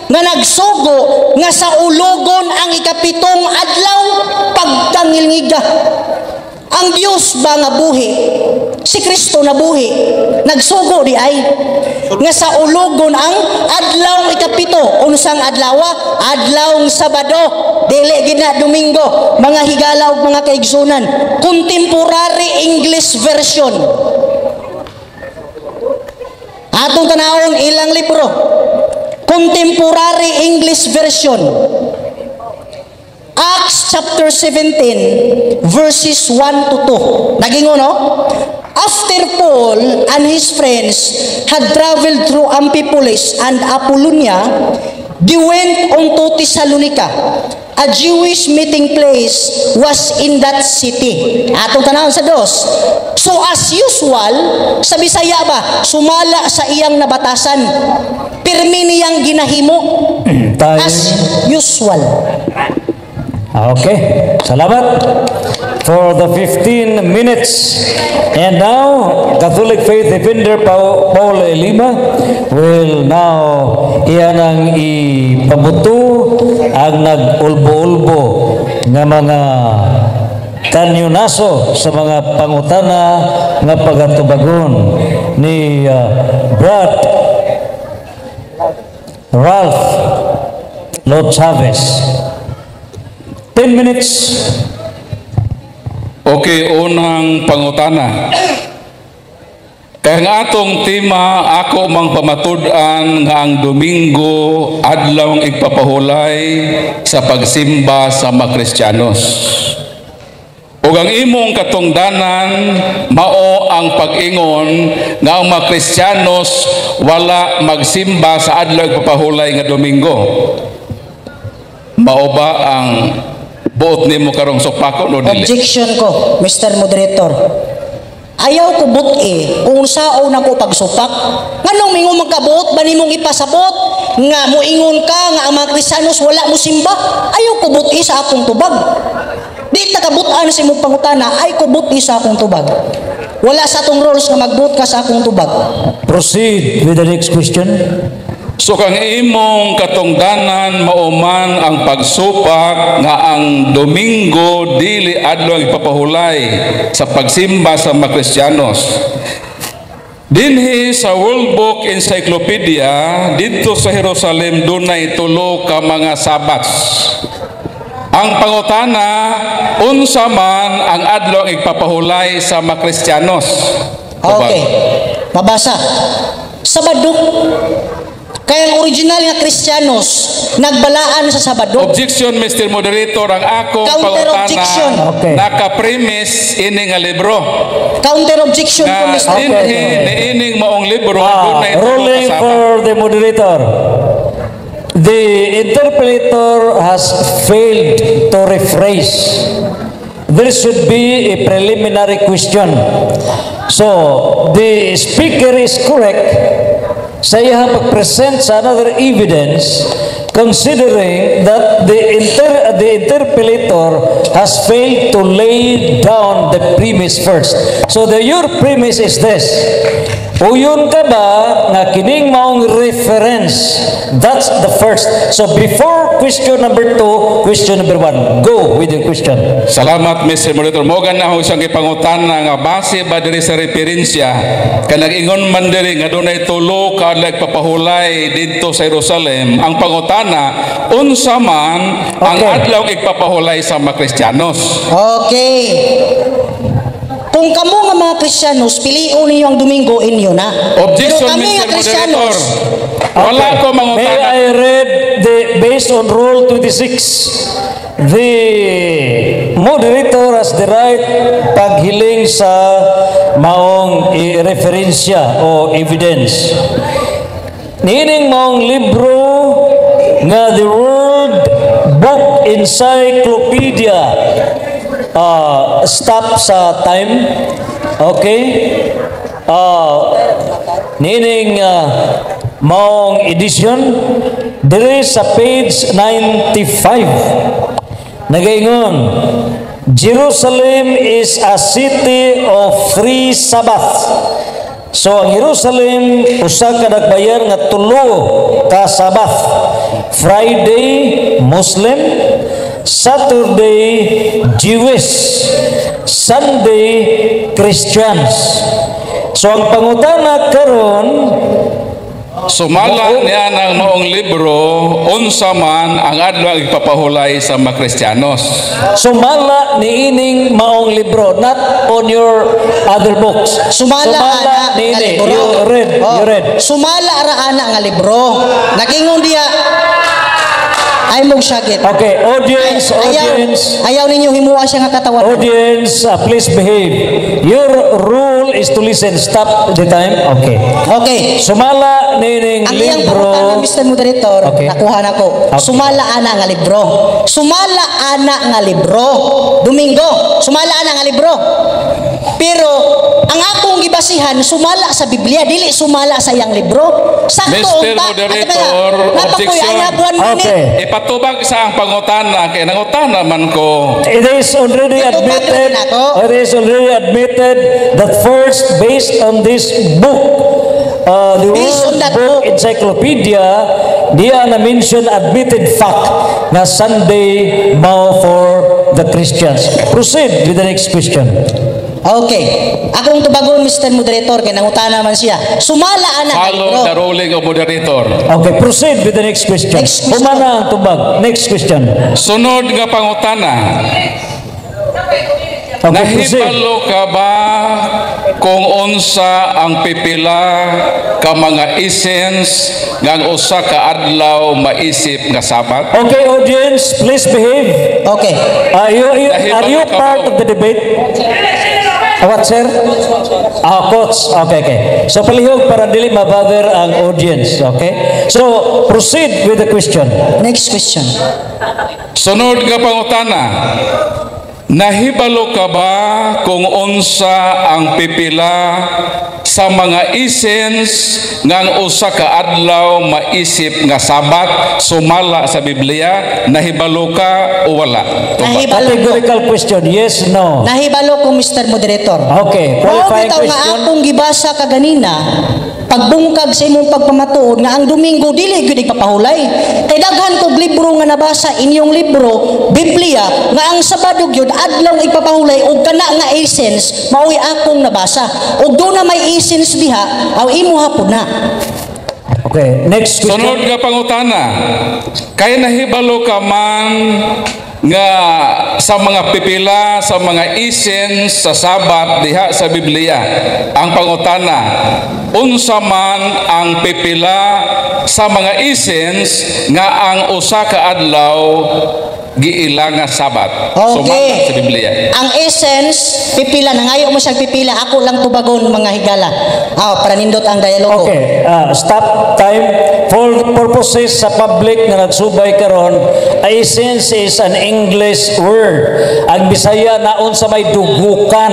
nga nagsugo nga saulogon ang ikapitong adlaw pagkangilngiga. Ang Dios ba nga buhi? Si Kristo na buhi. Nagsugo di ay nga saulogon ang adlaw ikapito. Unsang adlawa? Adlawng Sabado. Dili gid na Domingo. Mga higala ug mga kaigsunan. Contemporary English Version. Atong tanawon ilang libro. Contemporary English Version. Acts chapter 17 verses 1 to 2. Nagingon no? After Paul and his friends had traveled through Amphipolis and Apollonia, they went on to Thessalonica. A Jewish meeting place was in that city. Atong tanawon sa dos. So as usual, sa Bisaya ba, sumala sa iyang nabatasan. Pirmi niyang ginahimo. Time. As usual. Okay. Salamat for the 15 minutes. And now, Catholic Faith Defender Paul Lima will now iyan ang ipabuto ang nag-ulbo-ulbo nga mga kanyonaso sa mga pangutana nga pagatubagon ni Brad Ralph Lord Chavez. 10 minutes. Okay, unang pangutana. Kaya ang atong tema, ako mang pamatud-an nga ang Domingo adlaw ang igpapahulay sa pagsimba sa mga Kristiyanos. Ug ang imong katungdanan mao ang pag-ingon nga ang mga Kristiyanos wala magsimba sa adlaw igpapahulay nga Domingo. Mao ba ang buot nimo karong sukpakon o dili? Objection ko, Mr. Moderator. Ayaw ko buti kung unsaon ako pagsupak. Nganong mingon man ka, buot ba nimong ipasabot nga moingon ka nga ang mga Kristiyanos wala mo simba? Ayaw ko buti sa akong tubag. Di ta kabutan sa imong pangutana, ay ko buti sa akong tubag. Wala sa atong rules nga magbuot ka sa akong tubag. Proceed with the next question. So kang imong katungdanan mauman ang pagsupak nga ang Domingo dili adlaw ang ipapahulay sa pagsimba sa mga Kristiyanos. Dinhi sa World Book Encyclopedia, didto sa Jerusalem dunay tulo ka mga Sabbaths. Ang pangutana, unsa man ang adlaw ang ipapahulay sa mga Kristiyanos? Okay. Mabasa. Sabado. Kaya ang original nga Kristiyanos nagbalaan sa Sabado. Objection, Mr. Moderator, ang akong Counter pangutana objection. Okay. naka-premise ini nga libro. Counter objection po, Nga Mr. dinhi Okay. niining maong libro Ah, dunay tulo ka ruling Sabbath. for the moderator. The interpreter has failed to rephrase. There should be a preliminary question. So, the speaker is correct sa iyang pag-present sa another evidence, considering that the interpellator has failed to lay down the premise first. So your premise is this. Uyon ka ba nga kining maong reference? That's the first. So before question number two, question number one. Go with your question. Salamat, Mr. Moderator. Mo na ako isang gipangutana nga base ba diri sa referensya kay nag-ingon man diri nga dunay tulo ka adlaw papahulay didto sa Jerusalem. Ang pangutana, unsa man ang adlaw igpapahulay sa mga Kristiyanos? Okay. Kung kamo nga mga Kristiyanos, pilion ninyo ang Domingo, inyo na. Objection, Pero kami Mr. nga Moderator. Kristiyanos, Wala ko May mangutana. I read the based on Rule 26? The moderator has the right paghiling sa maong referensya o evidence. Niining maong libro nga The World Book Encyclopedia. Stop sa time. Okay? Niining maong edition diri sa page 95, nagaingon, "Jerusalem is a city of three Sabbaths." So ang Jerusalem usa ka dakbayan nga tulo ka Sabbath: Friday Muslim, Saturday Jewish, Sunday Christians. So ang pangutana karon, Sumala niya ng maong libro, unsa man ang adlaw igpapahulay sa mga Kristiyanos? Sumala niining maong libro, not on your other books. Sumala, ana nga niini. libro. You read, Oh, you read. Sumala ra ana nga libro. Nagingon diya ay mong syagit. Okay, audience, Ayaw, audience. Ayaw ninyo himuha siya nga katawan. Audience, please behave. Your role is to listen. Stop the time. Okay. Okay. Sumala nining Ang iyang libro. pangutana, Mr. Moderator, nakuha na ko. Okay. Sumala ana nga libro. Sumala ana nga libro. Domingo, sumala ana nga libro. Pero ang akong gibasihan sumala sa Biblia, dili sumala sa iyang libro. Sakto Mr. unta. Moderator, Napakoy, objection. I have 1 minute. Okay. Ipatubag sa ang pangutana kay nangutana man ko. It is already Ito, admitted. na to. It is already admitted that first, based on this book, the Based World on that Book book. Encyclopedia, diya na mention admitted fact na Sunday mao for the Christians. Proceed with the next question. Okay. Akong tubagon, Mr. Moderator, kay nangutana man siya. Sumala ana nga Follow libro. the ruling of moderator. Okay, proceed with the next question. Next question. Humana ang tubag. Next question. Sunod nga pangutana. Okay, proceed. Nahibalo ka ba kung unsa ang pipila ka mga essence nga ang usa ka adlaw maisip nga Sabat? Okay, audience, please behave. Okay. Are you Nahibalo ka part ba? of the debate? What, sir? Ah, coach. Okay. So, palihog para dili mabother ang audience. Okay? So, proceed with the question. Next question. Sunod nga pangutana. Nahibalo ka ba kung unsa ang pipila sa mga essence nga ang usa ka adlaw maisip nga Sabat sumala sa Biblia? Nahibalo ka o wala? Tubag. Nahibalo ko. Categorical question, yes, no. Nahibalo ko, Mr. Moderator. Okay, Mao qualifying bitaw nga question. Akong gibasa kaganina, pagbungkag sa imong pagpamatuod nga ang Domingo dili gyud ipapahulay. Kay daghan kog libro nga nabasa, inyong libro, Biblia, nga ang Sabado gyud adlaw ipapahulay ug kana nga essence mao'y akong nabasa. Ug duna may essence diha, aw imo hapon na. Okay, next question. Sunod nga pangutana. Kay nahibalo ka man nga sa mga pipila sa mga essence sa Sabat diha sa Biblia? Ang pangutana, unsa man ang pipila sa mga essence nga ang usa ka adlaw giila nga Sabat sumala sa Biblia? Ang essence, pipila, nangayo mo siyang pipila, ako lang tubagon, mga higala. Ah, para nindot ang dialogo. Okay, stop time. For purposes sa public nga nagsubay karon, essence is an English word. Ang Bisaya na unsa may dugukan,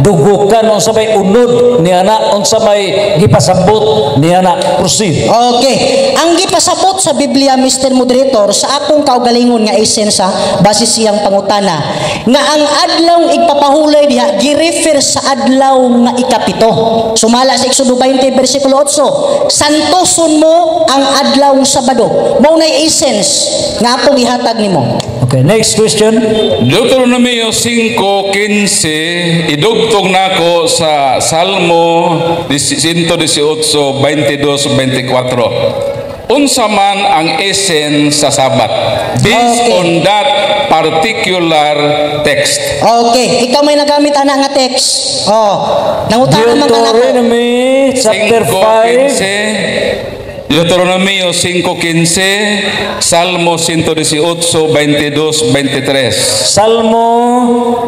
dugukan unsa may unod niya na, unsa may gipasabot niya na. Proceed. Okay. Ang gipasabot sa Biblia, Mr. Moderator, sa akong kaugalingon nga essence, base siyang pangutana, nga ang adlaw igpapahulay diha, girefer sa adlaw nga ikapito. Sumala sa Exodo 20, versikulo 8, "Santoson mo ang adlaw Sabado." Mao nay essence nga akong ihatag nimo. Okay, next question. Deuteronomio 5:15, idugtong nako sa Salmo 118, 22, 24. Unsa man ang essence sa Sabat based on that particular text? Okay, ikaw may nagamit ana nga text. Oh, nangutana man ka nako. Deuteronomy chapter 5. 5:15, Deuteronomio 5:15, Salmo 118, 22, 23. Salmo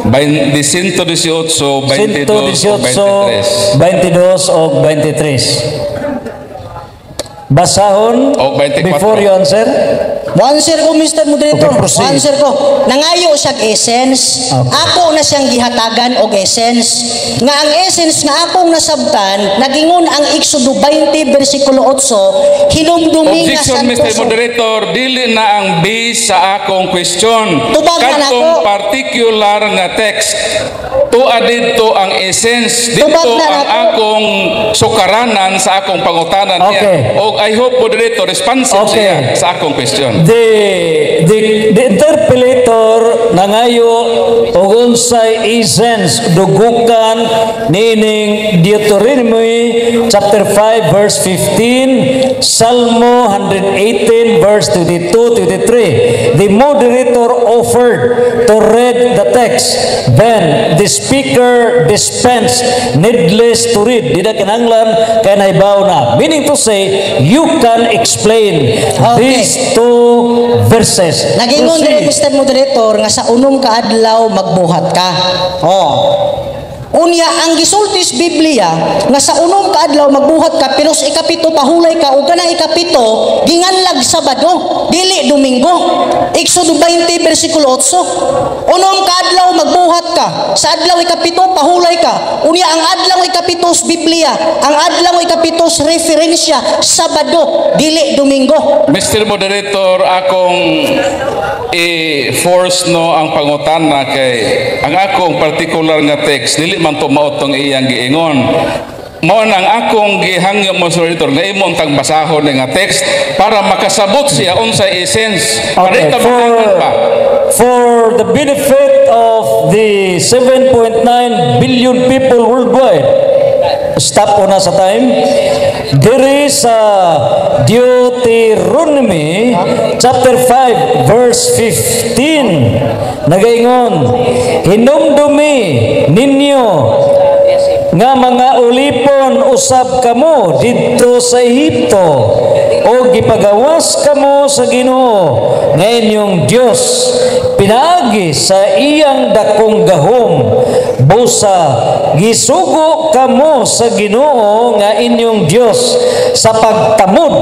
118, 22, 118, 23. 22 o 23. Basahon O, 24. before you answer. Mo-answer ko, Mr. Moderator. Okay, proceed. Mo-answer ko. Nangayo siyang essence. Ako na siyang gihatagan og essence. Nga ang essence nga akong nasabtan, nagingon ang Exodo 20 versikulo 8, "Hinumdumi nga Objection, Mr. santoson." Moderator, dili na ang base sa akong question. Tubag na Katong nako. Particular nga text. Tua didto ang essence, dito Tubag na ang nako. Akong sukaranan sa akong pangutanan niya. Og I hope, Moderator, responsive siya sa akong question. The interpellator nangayo og unsay essence, dugukan nining Deuteronomy chapter 5 verse 15, Salmo 118 verse 22 23. The moderator offered to read the text. Then the speaker dispensed, needless to read. Di na kinahanglan kay nahibaw na. Meaning to say, you can explain these two verses. Nagingon Proceed. Diri, Mr. Moderator, nga sa unom ka adlaw magbuhat ka. Oh. Unya ang gisulti sa Biblia nga sa unom ka adlaw magbuhat ka pero sa ikapito pahulay ka ug kanang ikapito ginganlag Sabado, dili Domingo. Exodo 20 versikulo 8. Unom ka adlaw magbuhat ka, sa adlaw ikapito pahulay ka. Unya ang adlaw ikapito sa Biblia, ang adlaw ikapito sa referensya, Sabado, dili Domingo. Mr. Moderator, akong i-force no ang pangutana kay ang akong particular nga text dili man to mao tong iyang giingon. Mao nang akong gihangyo mo, Moderator, nga imong tang basahon nga text para makasabot siya unsay essence. Okay, Para pa. For the benefit of the 7.9 billion people worldwide, stop ko na sa time. There is a Deuteronomy chapter 5 verse 15. Nagaingon, "Hinumdumi ninyo Nga mga ulipon usab kamo didto sa Ehipto o gipagawas kamo sa Ginoo nga inyong Dios pinaagi sa iyang dakong gahom. Busa gisugo kamo sa Ginoo nga inyong Dios sa pagtamod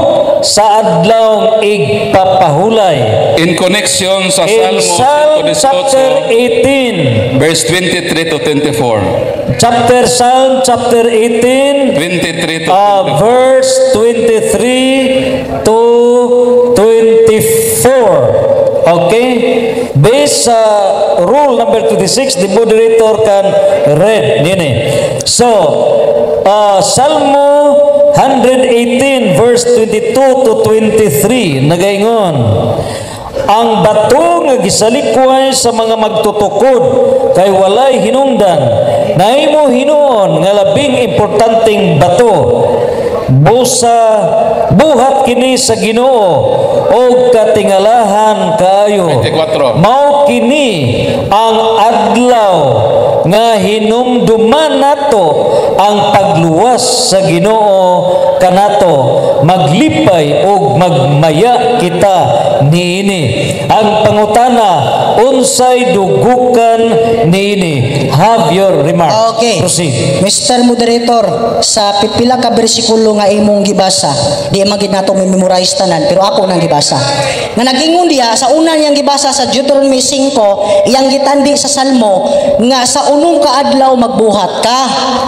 sa adlaw igpapahulay. In connection sa In Salmo Psalm chapter 118 18, verse 23 to 24. Chapter Psalm chapter 18, 23 to 24. Verse 23 to 24. Okay? Based sa rule number 26, the moderator can read nini. So, Salmo 118 verse 22 to 23 nagaingon, "Ang bato nga gisalikway sa mga magtutukod kay walay hinungdan, nahimo hinuon nga labing importanteng bato. Busa buhat kini sa Ginoo og katingalahan kaayo." 24. "Mao kini ang adlaw nga hinumduman nato ang pagluwas sa Ginoo kanato. Maglipay ug magmaya kita niini." Ang pangutana, unsay dugukan niini? Have your remark. Okay. Proceed. Mr. Moderator, sa pipila ka bersikulo nga imong gibasa, di man gid nato memorize tanan, pero ako nang gibasa. Nga nagingon diya sa una niyang gibasa sa Deuteronomy 5, iyang gitandi sa Salmo nga sa unong kaadlaw magbuhat ka.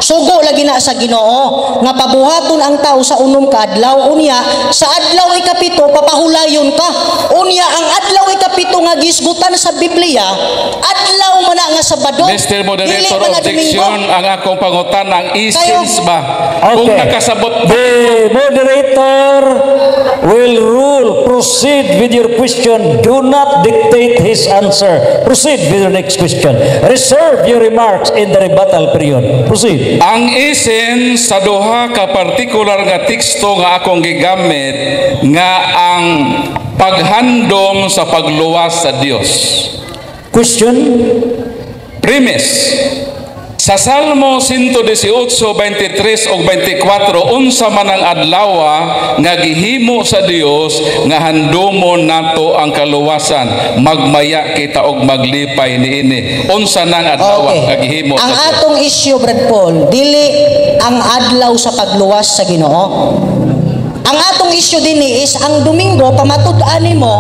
Sugo lagi na sa Ginoo nga pabuhaton ang tao sa unom kaadlaw. Unya sa adlaw ikapito papahulayon ka. Unya ang adlaw ikapito nga gisgutan sa Biblia, adlaw man na nga Sabado. Mr. Dili Moderator, man na Domingo. Objection. Ang akong pangutan, ang essence ba? Kung nakasabot The moderator will rule. Proceed with your question. Do not dictate his answer. Proceed with your next question. Reserve your remarks in the rebuttal period. Proceed. Ang essence sa duha ka partikular nga teksto nga akong gigamit nga ang paghandom sa pagluwas sa Dios. Question. Premise. Sa Salmo 118, 23 ug 24, unsa man ang adlawa nga gihimo sa Dios nga handomon nato ang kaluwasan, magmaya kita og maglipay niini? Unsa nang adlaw nga gihimo Ang sa Dios? Atong issue, Brad Paul, dili ang adlaw sa pagluwas sa Ginoo. Ang atong issue dinhi is ang Domingo, pamatud-an nimo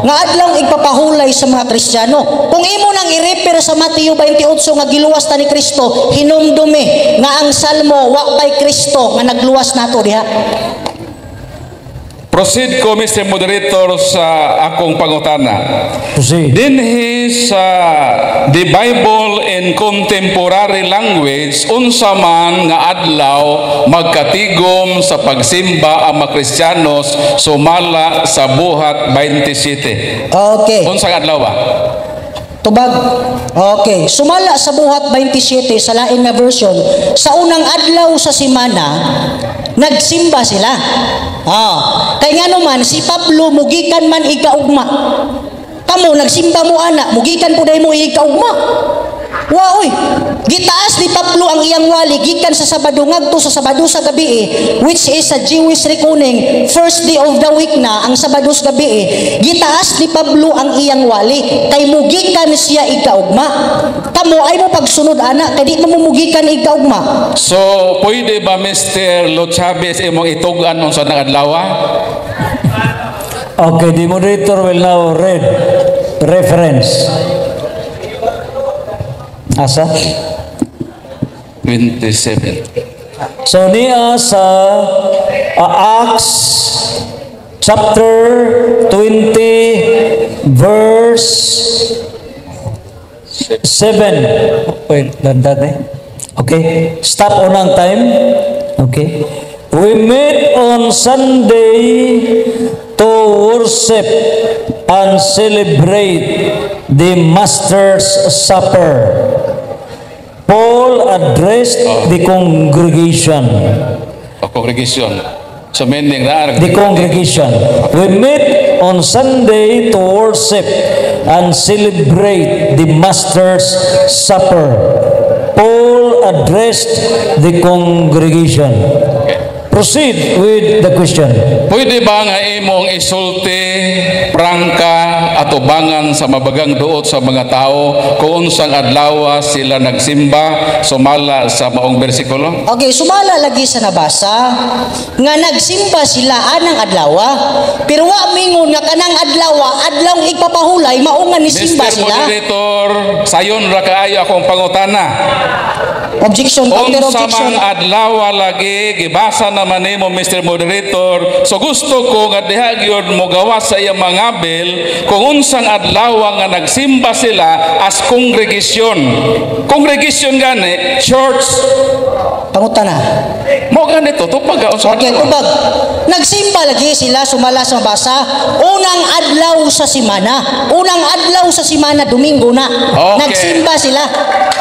nga adlaw igpapahulay sa mga Kristiyano. Kung imo nang i-refer sa Mateo 28 nga giluwas ta ni Kristo, hinumdumi nga ang Salmo wa pay Kristo nga nagluwas nato diha. Proceed ko, Mr. Moderator, sa akong pangutana. Proceed. Dinhi sa The Bible in Contemporary Language, unsa man nga adlaw magkatigom sa pagsimba ang mga Kristiyanos sumala sa Buhat 27? Okay. Unsa nga adlaw ba? Tubag. Okay. Sumala sa Buhat 27 sa lain nga version, sa unang adlaw sa simana, nagsimba sila. Ah, kay ngano man si Pablo mugikan man ikaugma. Kamo nagsimba mo ana, mugikan po mo ikaugma. Wa oy. Gitaas ni Pablo ang iyang wali gikan sa Sabado ngadto sa Sabado sa gabi, which is sa Jewish reckoning, first day of the week na ang Sabado sa gabi. Gitaas ni Pablo ang iyang wali kay mugikan siya ikaugma. Kamo ay mo pagsunod ana kay di mo mugikan ikaugma. So, pwede ba, Mr. Lo Chavez, imong itug-an unsa nang adlaw? Okay, the moderator will now read reference. Asa? 27. So niya sa Acts chapter 20 verse 7. Wait, dandan eh. Okay, stop on ang time. Okay. "We meet on Sunday to worship and celebrate the Master's Supper. Paul addressed the congregation." O congregation. So meaning na The congregation. "We meet on Sunday to worship and celebrate the Master's Supper." Paul addressed the congregation. Proceed with the question. Pwede ba nga imong isulti prangka atubangan sa mabagang duot sa mga tao kung unsang adlaw sila nagsimba sumala sa maong bersikulo? Okay, sumala lagi sa nabasa nga nagsimba sila anang adlawa, pero wa mingon nga kanang adlawa adlaw igpapahulay mao nga nisimba Mr. sila. Moderator, sayon ra kaayo akong pangutana. Objection, counter Unsa objection. Mang adlaw lagi gibasa naman nimo, Mr. Moderator. So gusto ko nga diha gyud mo gawas sa iyang mga bill kung unsang adlaw nga nagsimba sila as congregation. Congregation gani, church. Pangutana. Mo ganito tupag unsa Okay, adlaw? Tubag. Nagsimba lagi sila sumala sa mabasa unang adlaw sa simana. Unang adlaw sa simana, Domingo na. Okay. Nagsimba sila.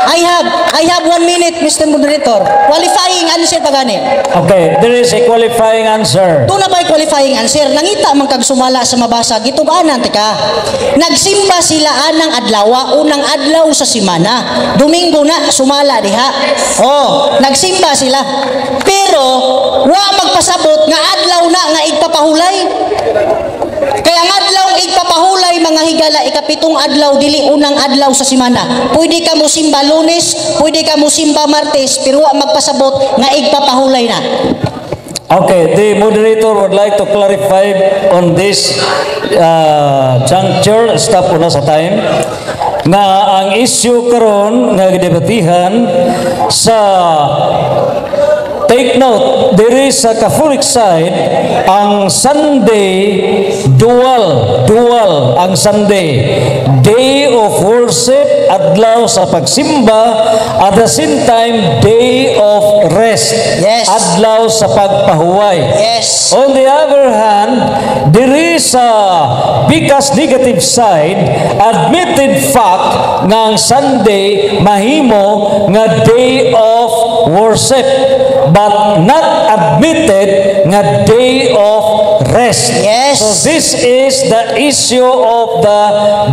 I have 1 minute, Mr. Moderator. Qualifying answer pa gani. Okay, there is a qualifying answer. Doon na ba'y qualifying answer? Nangita man kag sumala sa mabasa, gitub-anan tika. Nagsimba sila anang adlawa, unang adlaw sa simana. Domingo na, sumala diha. Oh, nagsimba sila. Pero wa magpasabot nga adlaw na nga igpapahulay. Kaya ang adlaw igpapahulay, mga higala, ikapitong adlaw, dili unang adlaw sa simana. Pwede ka mo simba Lunes, pwede ka mo simba Martes, pero wa magpasabot nga igpapahulay na. Okay, the moderator would like to clarify on this juncture, stop una sa time, nga ang issue karon nga gidebatihan sa. Take note, there is a Catholic side, ang Sunday, dual, dual ang Sunday. Day of worship, adlaw sa pagsimba, at the same time, day of rest. Adlaw sa pagpahuway. On the other hand, there is a because negative side, admitted fact nga ang Sunday mahimo nga day of worship but not admitted nga day of rest. So this is the issue of the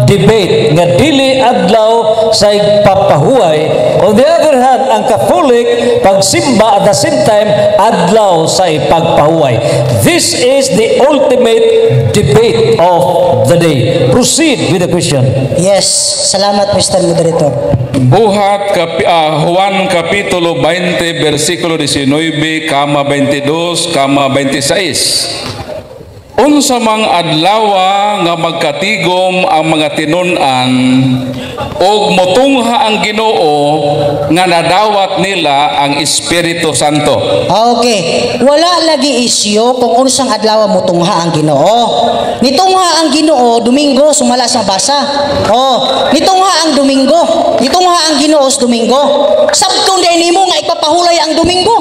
debate nga dili adlaw sa igpapahuway. On the other hand, ang Catholic pagsimba at the same time adlaw sa ipagpahuway. This is the ultimate debate of the day. Proceed with the question. Yes. Salamat, Mr. Moderator. Buhat Juan Kapitulo 20 versikulo 19 kama 22 kama 26. Unsa mang adlawa nga magkatigom ang mga tinun-an og motungha ang Ginoo nga nadawat nila ang Espiritu Santo? Okay. Wala lagi isyu kung unsang adlaw mutungha ang Ginoo. Nitungha ang Ginoo Domingo sumala sa basa. Oh, nitungha ang Domingo. Nitungha ang Ginoo sa Domingo. Sabton din nimo nga ipapahulay ang Domingo.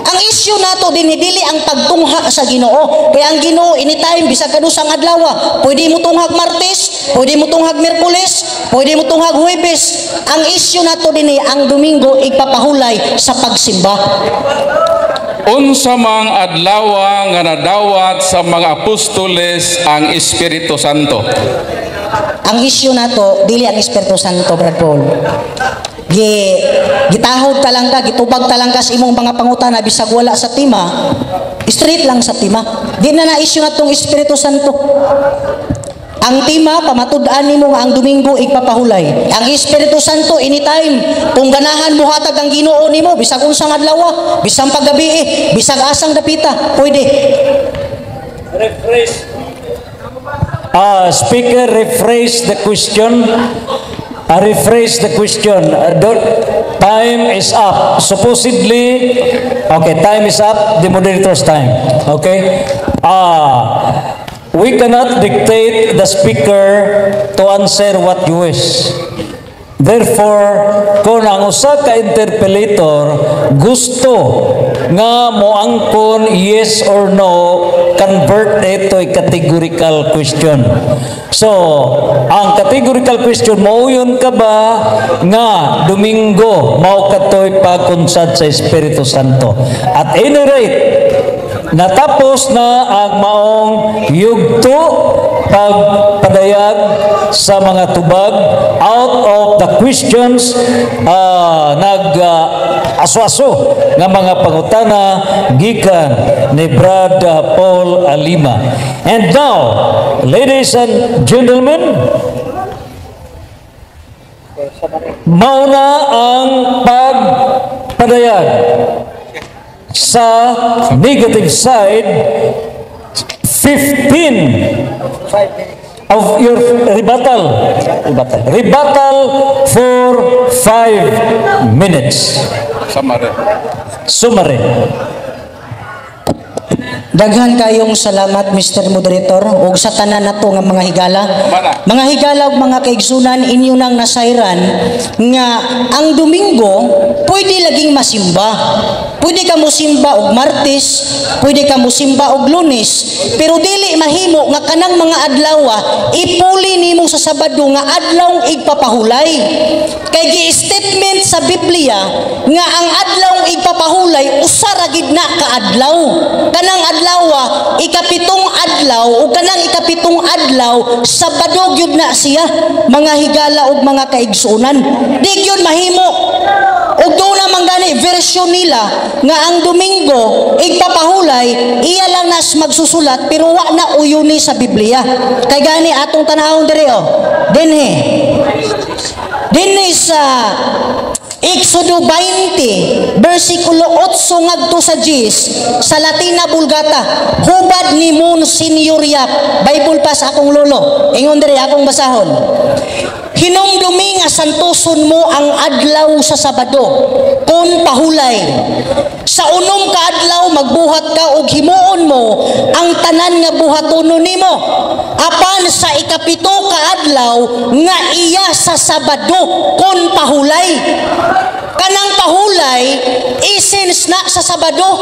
Ang issue nato din dili ang pagtungha sa Ginoo. Kaya ang Ginoo anytime bisag kanusang adlaw, pwede mo tunghag Martes, pwede mo tunghag Miyerkules, pwede mo tunghag Huwebes. Ang issue nato din ang Domingo igpapahulay sa pagsimba. Unsa mang adlaw nga nadawat sa mga apostoles ang Espiritu Santo? Ang issue nato dili ang Espiritu Santo, Brad Paul. Gitahod ta lang ka, gitubag ta lang ka sa imong mga pangutana bisag wala sa tema. Straight lang sa tema. Di na na issue natong Espiritu Santo. Ang tema, pamatud-an nimo nga ang Domingo igpapahulay. Ang Espiritu Santo anytime kung ganahan mo hatag ang Ginoo nimo bisag unsang adlaw, bisag paggabi, bisag asang dapita, pwede. Rephrase. Speaker, rephrase the question. Rephrase the question. Time is up. Supposedly, okay, time is up. The moderator's time. Okay? We cannot dictate the speaker to answer what you wish. Therefore, kung ang usa ka interpellator gusto nga moangkon yes or no, convert it to a categorical question. So, ang categorical question, mauyon ka ba nga Domingo mao katoy pagkunsad sa Espiritu Santo? At any rate, Natapos na ang maong yugto pagpadayag sa mga tubag out of the questions, nag aso-aso nga mga pangutana gikan ni Brad Paul Alima. And now, ladies and gentlemen, mauna ang pagpadayag sa negative side, 15 of your rebuttal. Rebuttal. Rebuttal for 5 minutes. Summary. Summary. Daghan kayong salamat, Mr. Moderator, ug sa tanan nato nga mga higala. Mana. Mga higala ug mga kaigsunan, inyo nang nasayran nga ang Domingo pwede laging masimba. Pwede ka mosimba og Martes, pwede ka mosimba og Lunes, pero dili mahimo nga kanang mga adlaw ipuli nimo sa Sabado nga adlaw igpapahulay. Kay gi-statement sa Biblia nga ang adlaw igpapahulay usa ra gid na ka adlaw. Kanang adlaw ikapitong adlaw, ug kanang ikapitong adlaw Sabado gyud na siya, mga higala ug mga kaigsuonan. Di gyud mahimo. Ug doon naman gani version nila nga ang Domingo igpapahulay, iya lang nas magsusulat pero wa na uyuni sa Biblia. Kay gani atong tanawon diri oh. Dinhi. Dinhi sa Exodo 20, versikulo 8 ngadto sa 10, sa Latina Vulgata, hubad ni Monsignor Yap, Bible pa sa akong lolo. Ingon diri, akong basahon. "Hinumdumi nga santoson mo ang adlaw sa Sabado kon pahulay. Sa 6 ka adlaw magbuhat ka og himuon mo ang tanan nga buhatonon nimo. Apan sa 7 ka adlaw nga iya sa Sabado kon pahulay." Kanang pahulay essence na sa Sabado.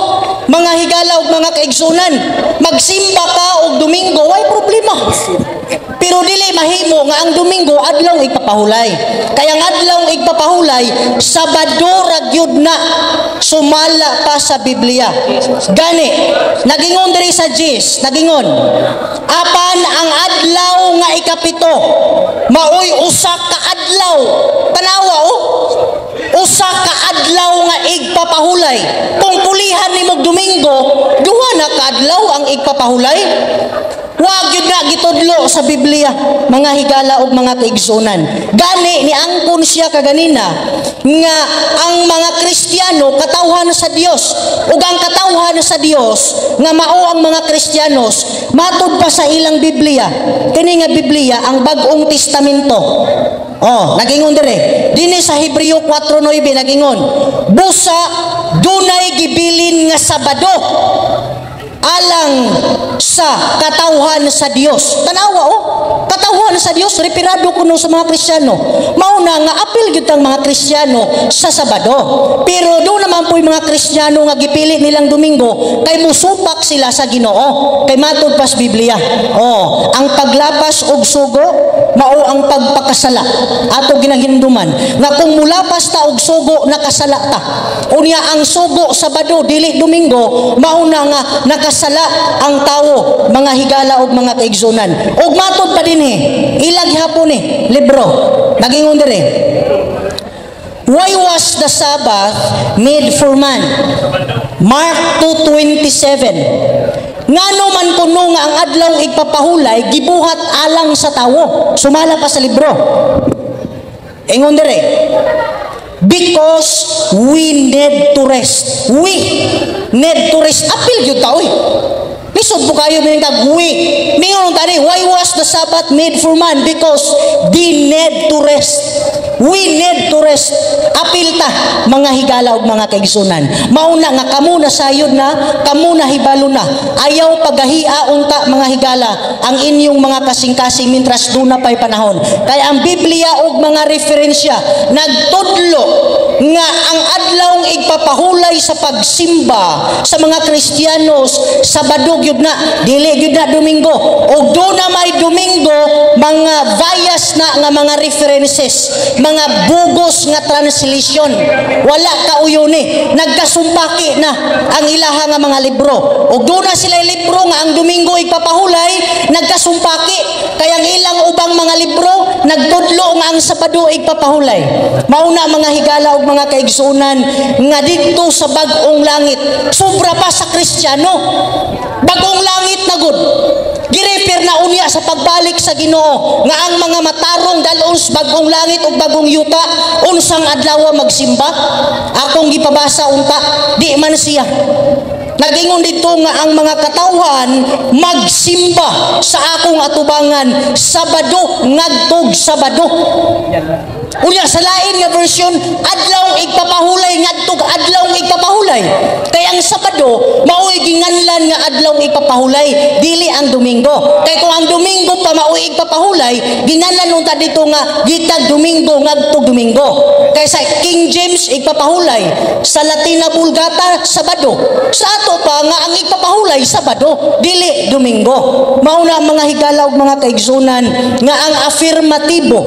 Mga higala ug mga kaigsunan, magsimba ka og Domingo, way problema. Pero dili mahimo nga ang Domingo adlaw igpapahulay. Kaya ang adlaw igpapahulay, Sabado ra gyud na, sumala pa sa Biblia. Gani, nagingon diri sa 10, nagingon. "Apan ang adlaw nga 7, maoy usa ka adlaw." Tanawa oh. Usa ka adlaw nga igpapahulay. Kung pulihan nimo Domingo, duha na ka adlaw ang igpapahulay. Wa gyud na gitudlo sa Biblia, mga higala ug mga kaigsunan. Gani ni angkon siya kaganina nga ang mga Kristiyano katawhan sa Dios, ug ang katawhan sa Dios nga mao ang mga Kristiyanos, matud pa sa ilang Biblia. Kini nga Biblia ang Bag-ong Testamento. Oh, nagingon dire. Dinhi sa Hebreo 4:9 nagingon, "Busa dunay gibilin nga Sabado alang sa katawhan sa Dios." Tanawa oh, katawhan sa Dios, referado kuno sa mga Kristiyano. Mao na nga apil gyud ang mga Kristiyano sa Sabado. Pero doon naman po yung mga Kristiyano nga gipili nilang Domingo kay musupak sila sa Ginoo. Kay matud pas Biblia. Oh, ang paglapas og sugo mao ang pagpakasala. Ato ginahinumduman nga kung mulapas ta og sugo, nakasala ta. Unya ang sugo Sabado dili Domingo, mao na nga nakasala ang tawo, mga higala og mga kaigsunan. Ug matud pa dinhi, ilag hapon ni libro. Nagingon dire. Why was the Sabbath made for man? Mark 2:27. Ngano man kuno nga ang adlaw igpapahulay gibuhat alang sa tawo? Sumala pa sa libro. Ingon dire. "Because we need to rest." We need to rest. Apil gyud ta oy. Lisod po kayo may kag we. Mingon tani, why was the Sabbath made for man? Because they need to rest. We need to rest. Apil ta, mga higala ug mga kaigsunan. Mauna nga kamo na sayod na, kamo na hibalo na. Ayaw pagahia unta, mga higala, ang inyong mga kasing-kasing mintras duna pa'y panahon. Kaya ang Biblia ug mga referensya nagtudlo nga ang adlaw igpapahulay sa pagsimba sa mga Kristiyanos, Sabado gyud na, dili gyud na Domingo. Ug do na may Domingo, Mga bias na nga mga references, mga bugos nga translation, wala kauyuni, nagkasumpaki na ang ilaha nga mga libro. Ug duna sila libro nga ang Domingo igpapahulay, nagkasumpaki kay ang ilang ubang mga libro nagtudlo nga ang Sabado igpapahulay. Mauna, mga higala ug mga kaigsuonan, nga didto sa bag-ong langit, sobra pa sa Kristiyano, bag-ong langit na gud, gi-refer na unya sa pagbalik sa Ginoo nga ang mga matarong dalon sa bag-ong langit ug bagong yuta, unsang adlaw magsimba? Akong gipabasa unta, di man siya nagingon dito nga ang mga katawhan magsimba sa akong atubangan Sabado ngadtog Sabado. Unya sa lain nga version, adlaw igpapahulay ngadtog adlaw igpapahulay. Kay ang Sabado mao'y ginganlan nga adlaw igpapahulay, dili ang Domingo. Kay kung ang Domingo pa mao'y igpapahulay, ginganlan unta dito nga gitag Domingo ngadtog Domingo. Kay sa King James, igpapahulay, sa Latina Vulgata, Sabado. Sa ato pa nga ang igpapahulay Sabado, dili Domingo. Mao na, mga higala ug mga kaigsunan, nga ang afirmatibo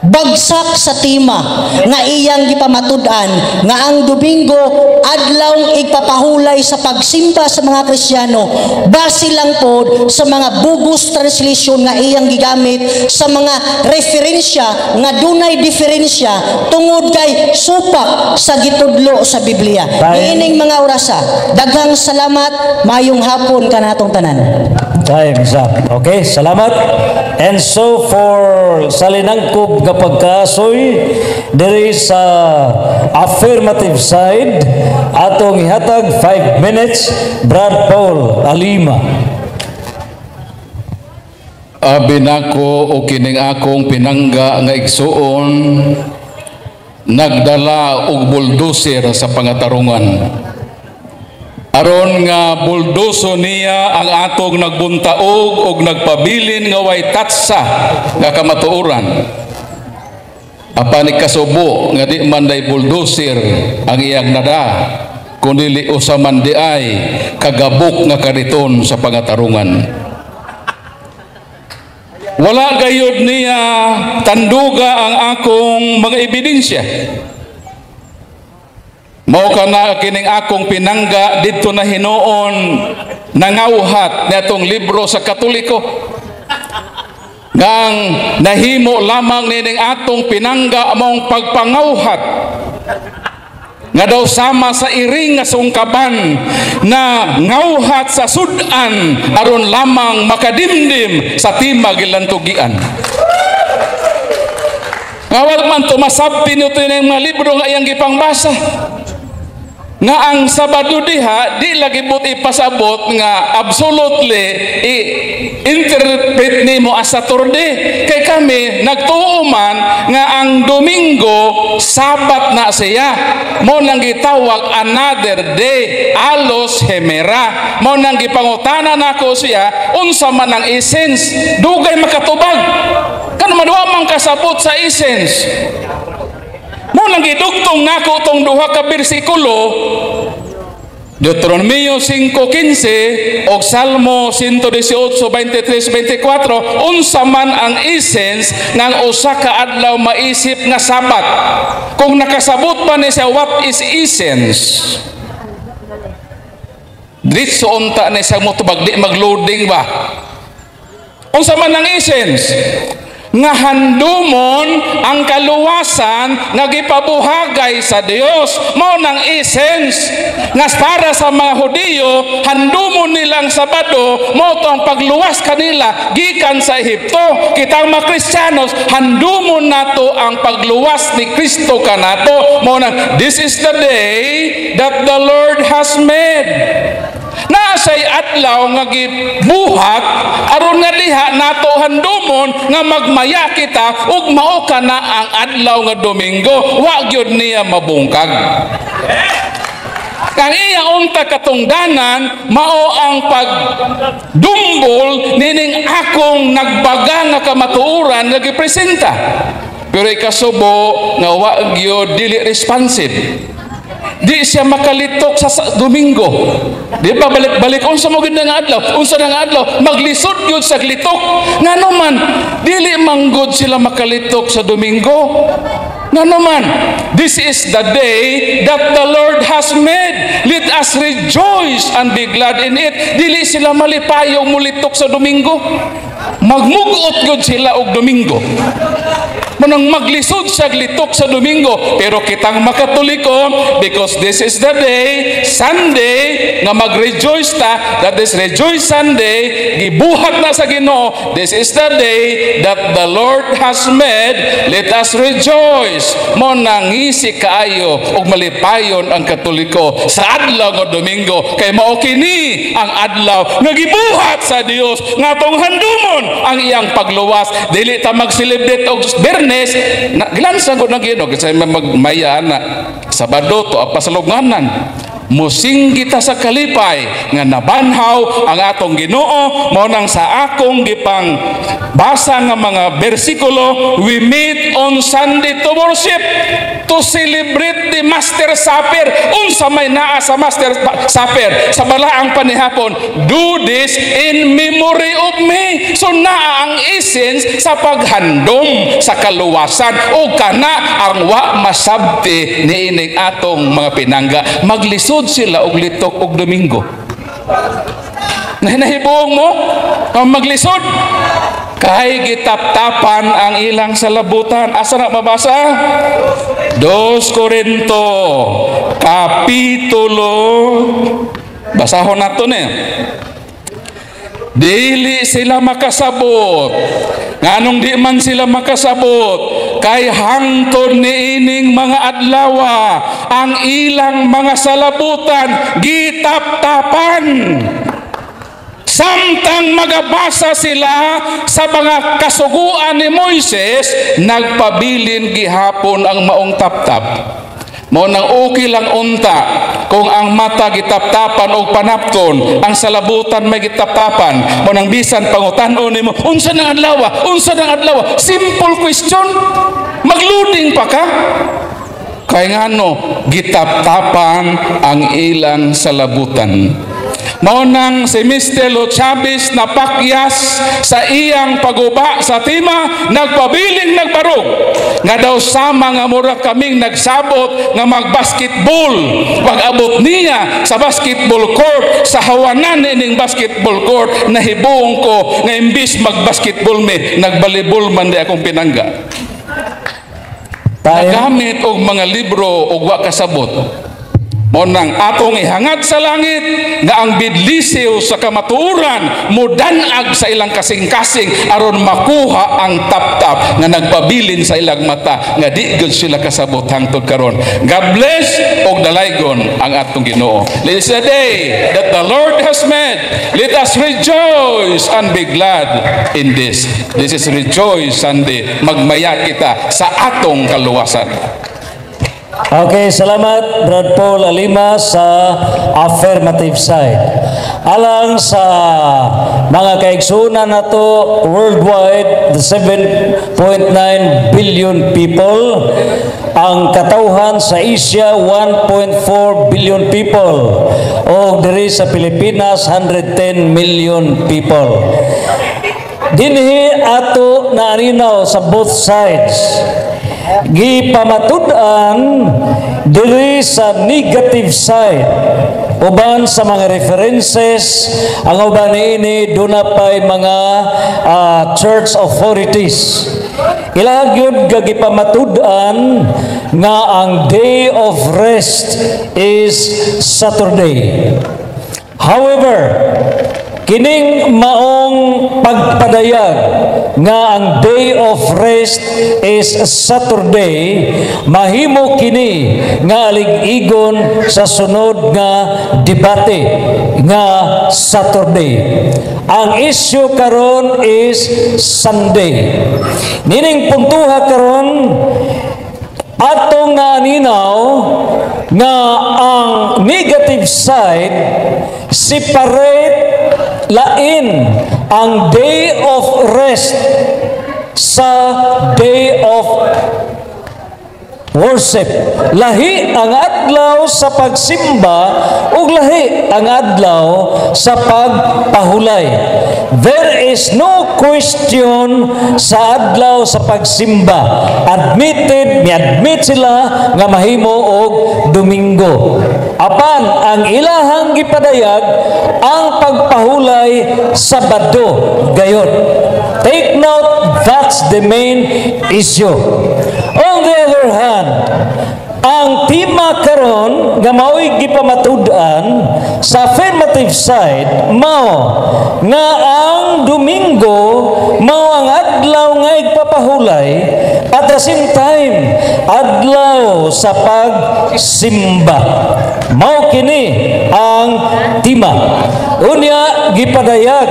bagsak sa tema nga iyang gipamatud-an nga ang Domingo adlaw igpapahulay sa pagsimba sa mga Kristiyano, base lang pod sa mga bogus translation nga iyang gigamit sa mga referensya nga dunay diferensya tungod kay supak sa gitudlo sa Biblia Time. niining mga orasa. Daghang salamat, mayong hapon kanatong tanan. Time's up. Okay, salamat. And so for sa linangkob nga pagkaasoy diri sa affirmative side, atong ihatag 5 minutes, Brad Paul Alima. Abi nako o kining akong pinangga nga igsuon nagdala og bulldozer sa pangatarungan. Aron nga buldoso niya ang atong nagbuntaog og nagpabilin nga way tatsa nga kamatuoran. Apan ikasubo nga di man day bulldozer ang iyang nada, kundi usa man di ay kagabok nga kariton sa pangatarungan. Wala gayud niya tanduga ang akong mga ebidensya. Mao kana kining akong pinangga didto na hinuon nangawhat niatong libro sa Katoliko. Ngang nahimo lamang nining atong pinangga maong pagpangawhat nga daw sama sa iring nga sungkaban na ngawhat sa sudan aron lamang makadimdim sa timag gilantugian. Nga wala man tumasabti nito yung mga libro nga iyang gipangbasa. Nga ang Sabado diha, di lagi but ipasabot nga absolutely i-interpret nimo as Saturday. Kay kami, nagtuo man nga ang Domingo, Sabat na siya. Mao nang gitawag another day, allos hemera. Mao nang gipangutana nako siya, unsa man ang essence, dugay makatubag. Kano man wa man kasabot sa essence. Mao nang gidugtong nako tong duha ka bersikulo, Deuteronomio 5:15 o Salmo 118:23-24, unsa man ang essence ng usa ka adlaw maisip nga Sabat. Kung nakasabot ba ni siya what is essence? Diretso unta ni siya motubag, di magloading ba? Unsa man ang essence? Nga handumon ang kaluwasan nga gipabuhagay sa Dios. Mao nang essence nga para sa mga Hudiyo, handumon nilang Sabado mao to ang pagluwas kanila gikan sa Ehipto. Kitang mga Kristiyanos, handumon nato ang pagluwas ni Kristo kanato. Mao nang this is the day that the Lord has made. Nasay adlaw nga gibuhat aron nga diha nato handumon nga magmaya kita ug mao kana ang adlaw nga Domingo. Wa gyud niya mabungkag. Kang iya unta katungdanan mao ang pagdumbol nining akong nagbaga nga kamatuoran nga gipresenta. Pero ikasubo nga wa gyud, dili responsive. Di siya makalitok sa Domingo. Di ba balik-balik unsa mo gid nga adlaw? Unsa na nga adlaw? Maglisod gyud sa litok. Ngano man dili manggod sila makalitok sa Domingo? Ngano man, this is the day that the Lord has made. Let us rejoice and be glad in it. Dili sila malipayong mulitok sa Domingo. Magmugot gyud sila og Domingo. Manang maglisod sa litok sa Domingo. Pero kitang Makatoliko, because this is the day, Sunday, nga mag-rejoice ta, that is Rejoice Sunday, gibuhat na sa Ginoo. This is the day that the Lord has made. Let us rejoice. Mao nangisi kaayo og malipayon ang Katoliko sa adlaw nga Domingo kay mao kini ang adlaw nga gibuhat sa Dios nga atong handumon ang iyang pagluwas. Dili ta mag-celebrate og Biyernes na gilansan ko na Ginoo kasi magmaya na Sabado to pa sa lubnganan. Musinggi ta sa kalipay nga nabanhaw ang atong Ginoo. Mao nang sa akong gipang basa nga mga bersikulo, we meet on Sunday to worship, to celebrate the Master Supper. Unsa may naa sa Master Supper sa balaang panihapon? "Do this in memory of me." So naa ang essence sa paghandom sa kaluwasan o kana ang wa masabti niining atong mga pinangga. Maglisod sila og litok og Domingo. Nahibuong mo ang maglisod kay gitaptapan ang ilang salabutan. Asa na mabasa? 2 Korinto kapitulo, basahon nato ni. Dili sila makasabot. Nganong di man sila makasabot? Kay hangtod niining mga adlawa, ang ilang mga salabutan gitaptapan. Samtang magabasa sila sa mga kasuguan ni Moises, nagpabilin gihapon ang maong taptap. Mao nang okay lang unta kung ang mata gitaptapan og panapton, ang salabutan may gitaptapan. Mao nang bisan pangutan-on nimo, "Unsa nang adlaw? Unsa nang adlaw?" Simple question. Magluding pa ka. Kay ngano gitaptapan ang ilang salabutan. Mao nang si Mr. Lo Chavez napakyas sa iyang paguba sa tema, nagpabiling nagbarog nga daw sama nga mura kaming nagsabot nga magbasketball. Pag-abot niya sa basketball court, sa hawanan ining basketball court, nahibuong ko nga imbis magbasketball me, nagbalibol man di akong pinangga. Time. Nagamit og mga libro og wa kasabot. Mao nang atong ihangad sa langit nga ang bidlisiw sa kamatuoran mudanag sa ilang kasing-kasing aron makuha ang taptap nga nagpabilin sa ilang mata nga di gyud sila kasabot hangtod karon. God bless og dalaygon ang atong Ginoo. This is the day that the Lord has made. Let us rejoice and be glad in this. This is Rejoice Sunday. Magmaya kita sa atong kaluwasan. Okay, salamat, Brad Paul Alima, sa affirmative side. Alang sa mga kaigsunan nato worldwide, the 7.9 billion people, ang katawhan sa Asia 1.4 billion people, o diri sa Pilipinas 110 million people. Dinhi ato naaninaw sa both sides. Gipamatud-an diri sa negative side uban sa mga references, ang uban niini duna pay mga church authorities. Ilaha gyud gipamatud-an nga ang day of rest is Saturday. However, kining maong pagpadayag nga ang day of rest is Saturday, mahimo kini nga alig-igon sa sunod nga debate nga Saturday. Ang issue karon is Sunday. Nining puntuha karon, atong naaninaw nga ang negative side separate, lain ang day of rest sa day of worship. Lahi ang adlaw sa pagsimba ug lahi ang adlaw sa pagpahulay. There is no question sa adlaw sa pagsimba. Admitted, mi-admit sila nga mahimo og Domingo. Apan ang ilahang gipadayag, ang pagpahulay, Sabado gayod. Take note, that's the main issue. On the other hand, ang tema karon nga mao'y gipamatud-an sa affirmative side mao nga ang Domingo mao ang adlaw nga igpapahulay, at the same time adlaw sa pagsimba. Mao kini ang tema. Unya gipadayag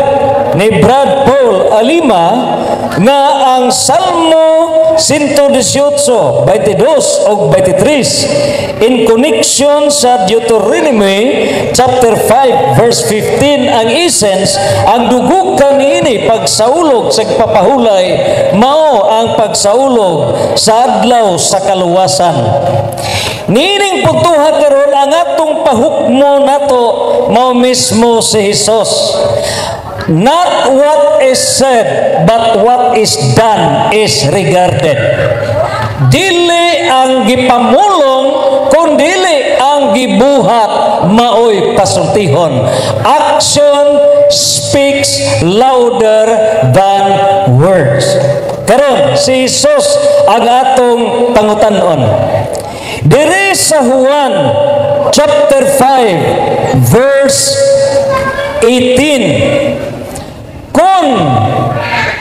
ni Brad Paul Alima nga ang Salmo 118, 22 ug 23 in connection sa Deuteronomy chapter 5 verse 15, ang essence, ang dugukan niini pagsaulog sa pagpapahulay mao ang pagsaulog sa adlaw sa kaluwasan. Niining puntuha karon, ang atong pahukmo nato mao mismo si Jesus. Not what is said, but what is done is regarded. Dili ang gipamulong, kundili ang gibuhat maoy pasultihon. Action speaks louder than words. Karon, si Jesus ang atong pangutan-on. Diri sa Juan chapter 5 verse 18, kung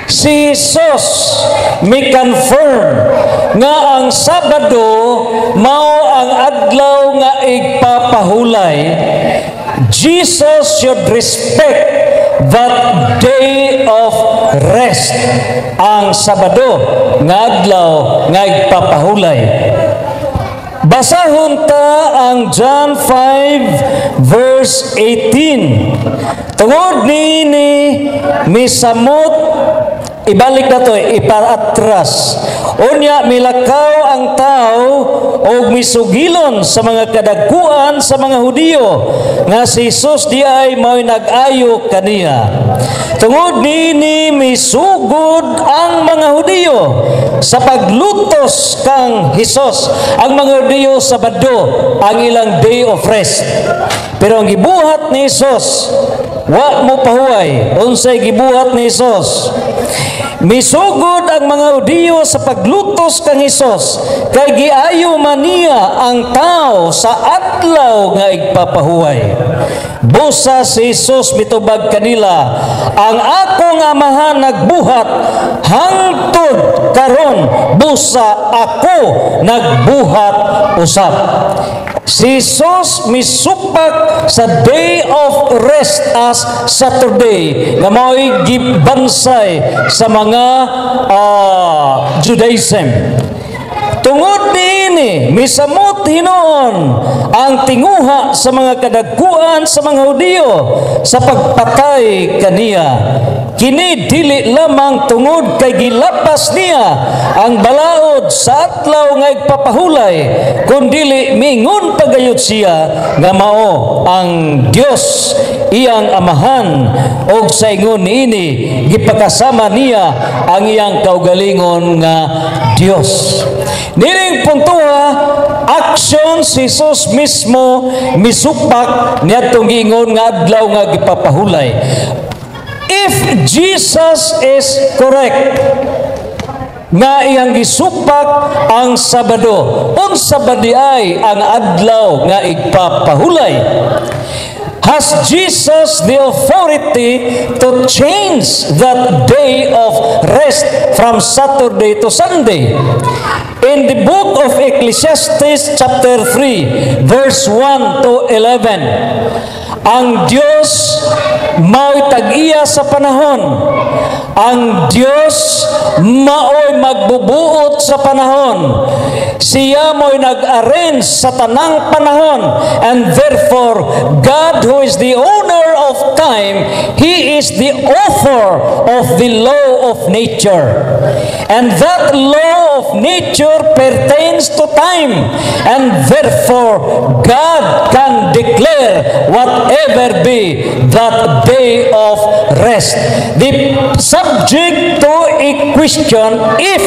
si Jesus mi confirm nga ang Sabado mao ang adlaw nga igpapahulay, Jesus should respect that day of rest, ang Sabado nga adlaw nga igpapahulay. Basahon ta ang John 5 verse 18. Tungod niini misamot, ibalik na to, ipaatras. Unya milakaw ang tao og misugilon sa mga kadagkuan sa mga Hudiyo nga si Jesus di ay mao'y nag-ayo kaniya. Tungod niini misugod ang mga Hudiyo sa paglutos kang Hesus. Ang mga Hudiyo, Sabado ang ilang day of rest. Pero ang gibuhat ni Hesus, wa mo pahuway. Unsay gibuhat ni Hesus? Misugod ang mga Hudiyo sa paglutos kang Hesus kay giayo man niya ang tao sa adlaw nga igpapahuway. Busa si Jesus mitubag kanila, "Ang akong Amahan nagbuhat hangtod karon, busa ako nagbuhat usab." Si Jesus misupak sa day of rest as Saturday nga mao'y gibansay sa mga Judaism. Tungod niini, misamot hinuon ang tinguha sa mga kadagkuan sa mga Hudiyo sa pagpatay kaniya. Kini dili lamang tungod kay gilapas niya ang balaod sa adlaw nga igpapahulay, kundili mingon pagayod siya nga mao ang Dios iyang Amahan og sa ingon niini gipakasama niya ang iyang kaugalingon nga Dios. Nining puntuha, action, si Jesus mismo misupak niadtong giingon nga adlaw nga gipapahulay. If Jesus is correct nga iyang gisupak ang Sabado, unsa ba di ay ang adlaw nga igpapahulay? Has Jesus the authority to change that day of rest from Saturday to Sunday? In the book of Ecclesiastes chapter 3 verse 1 to 11, Ang Dios mao'y tag-iya sa panahon. Ang Dios mao'y magbubuot sa panahon. Siya mo'y nag-arrange sa tanang panahon. And therefore, God, who is the owner of time, He is the author of the law of nature. And that law of nature pertains to time. And therefore, God can declare whatever be that day of rest. The subject to a question if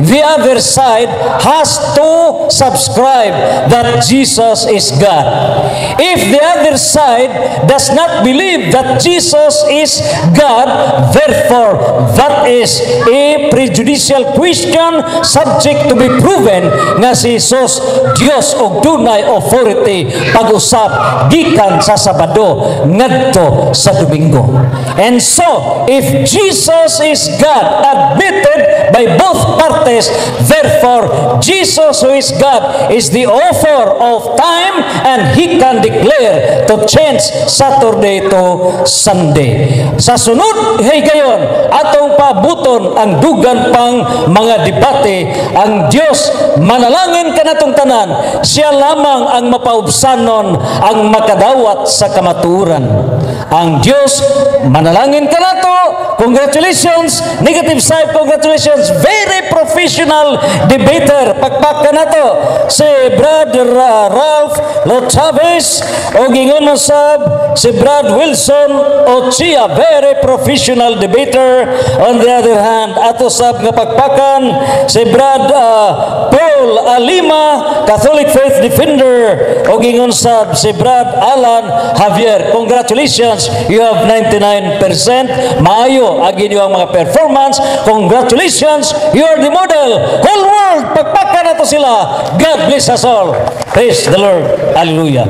the other side has to subscribe that Jesus is God. If the other side does not believe that Jesus is God, therefore that is a prejudicial question subject to be proven nga si Jesus Dios og dunay authority pag-usab gikan sa Sabado ngadto sa Domingo. And so, if Jesus is God, admitted by both parties, therefore Jesus, who is God, is the author of time and He can declare to change Saturday to Sunday. Sa sunod, higayon, atong paabuton ang dugang pang mga debate. Ang Dios manalangin kanatong tanan, siya lamang ang mapaubsanon, ang makadawat sa kamatuoran. Ang Dios manalangin kanato. Congratulations, negative side, congratulations. Very professional debater. Pakpak kanato si Brother Ralph Lochavez o ingon mo sab si Brad Wilson Ochia, very professional debater. On the other hand, ato sab nga pakpakan si Brad Paul Alima, Catholic Faith Defender, o ingon sab si Brad Alan Javier. Congratulations, you have 99%. Maayo ang inyong mga performance. Congratulations, you are the model. Whole world, pakpakan nato sila. God bless us all. Praise the Lord. Hallelujah.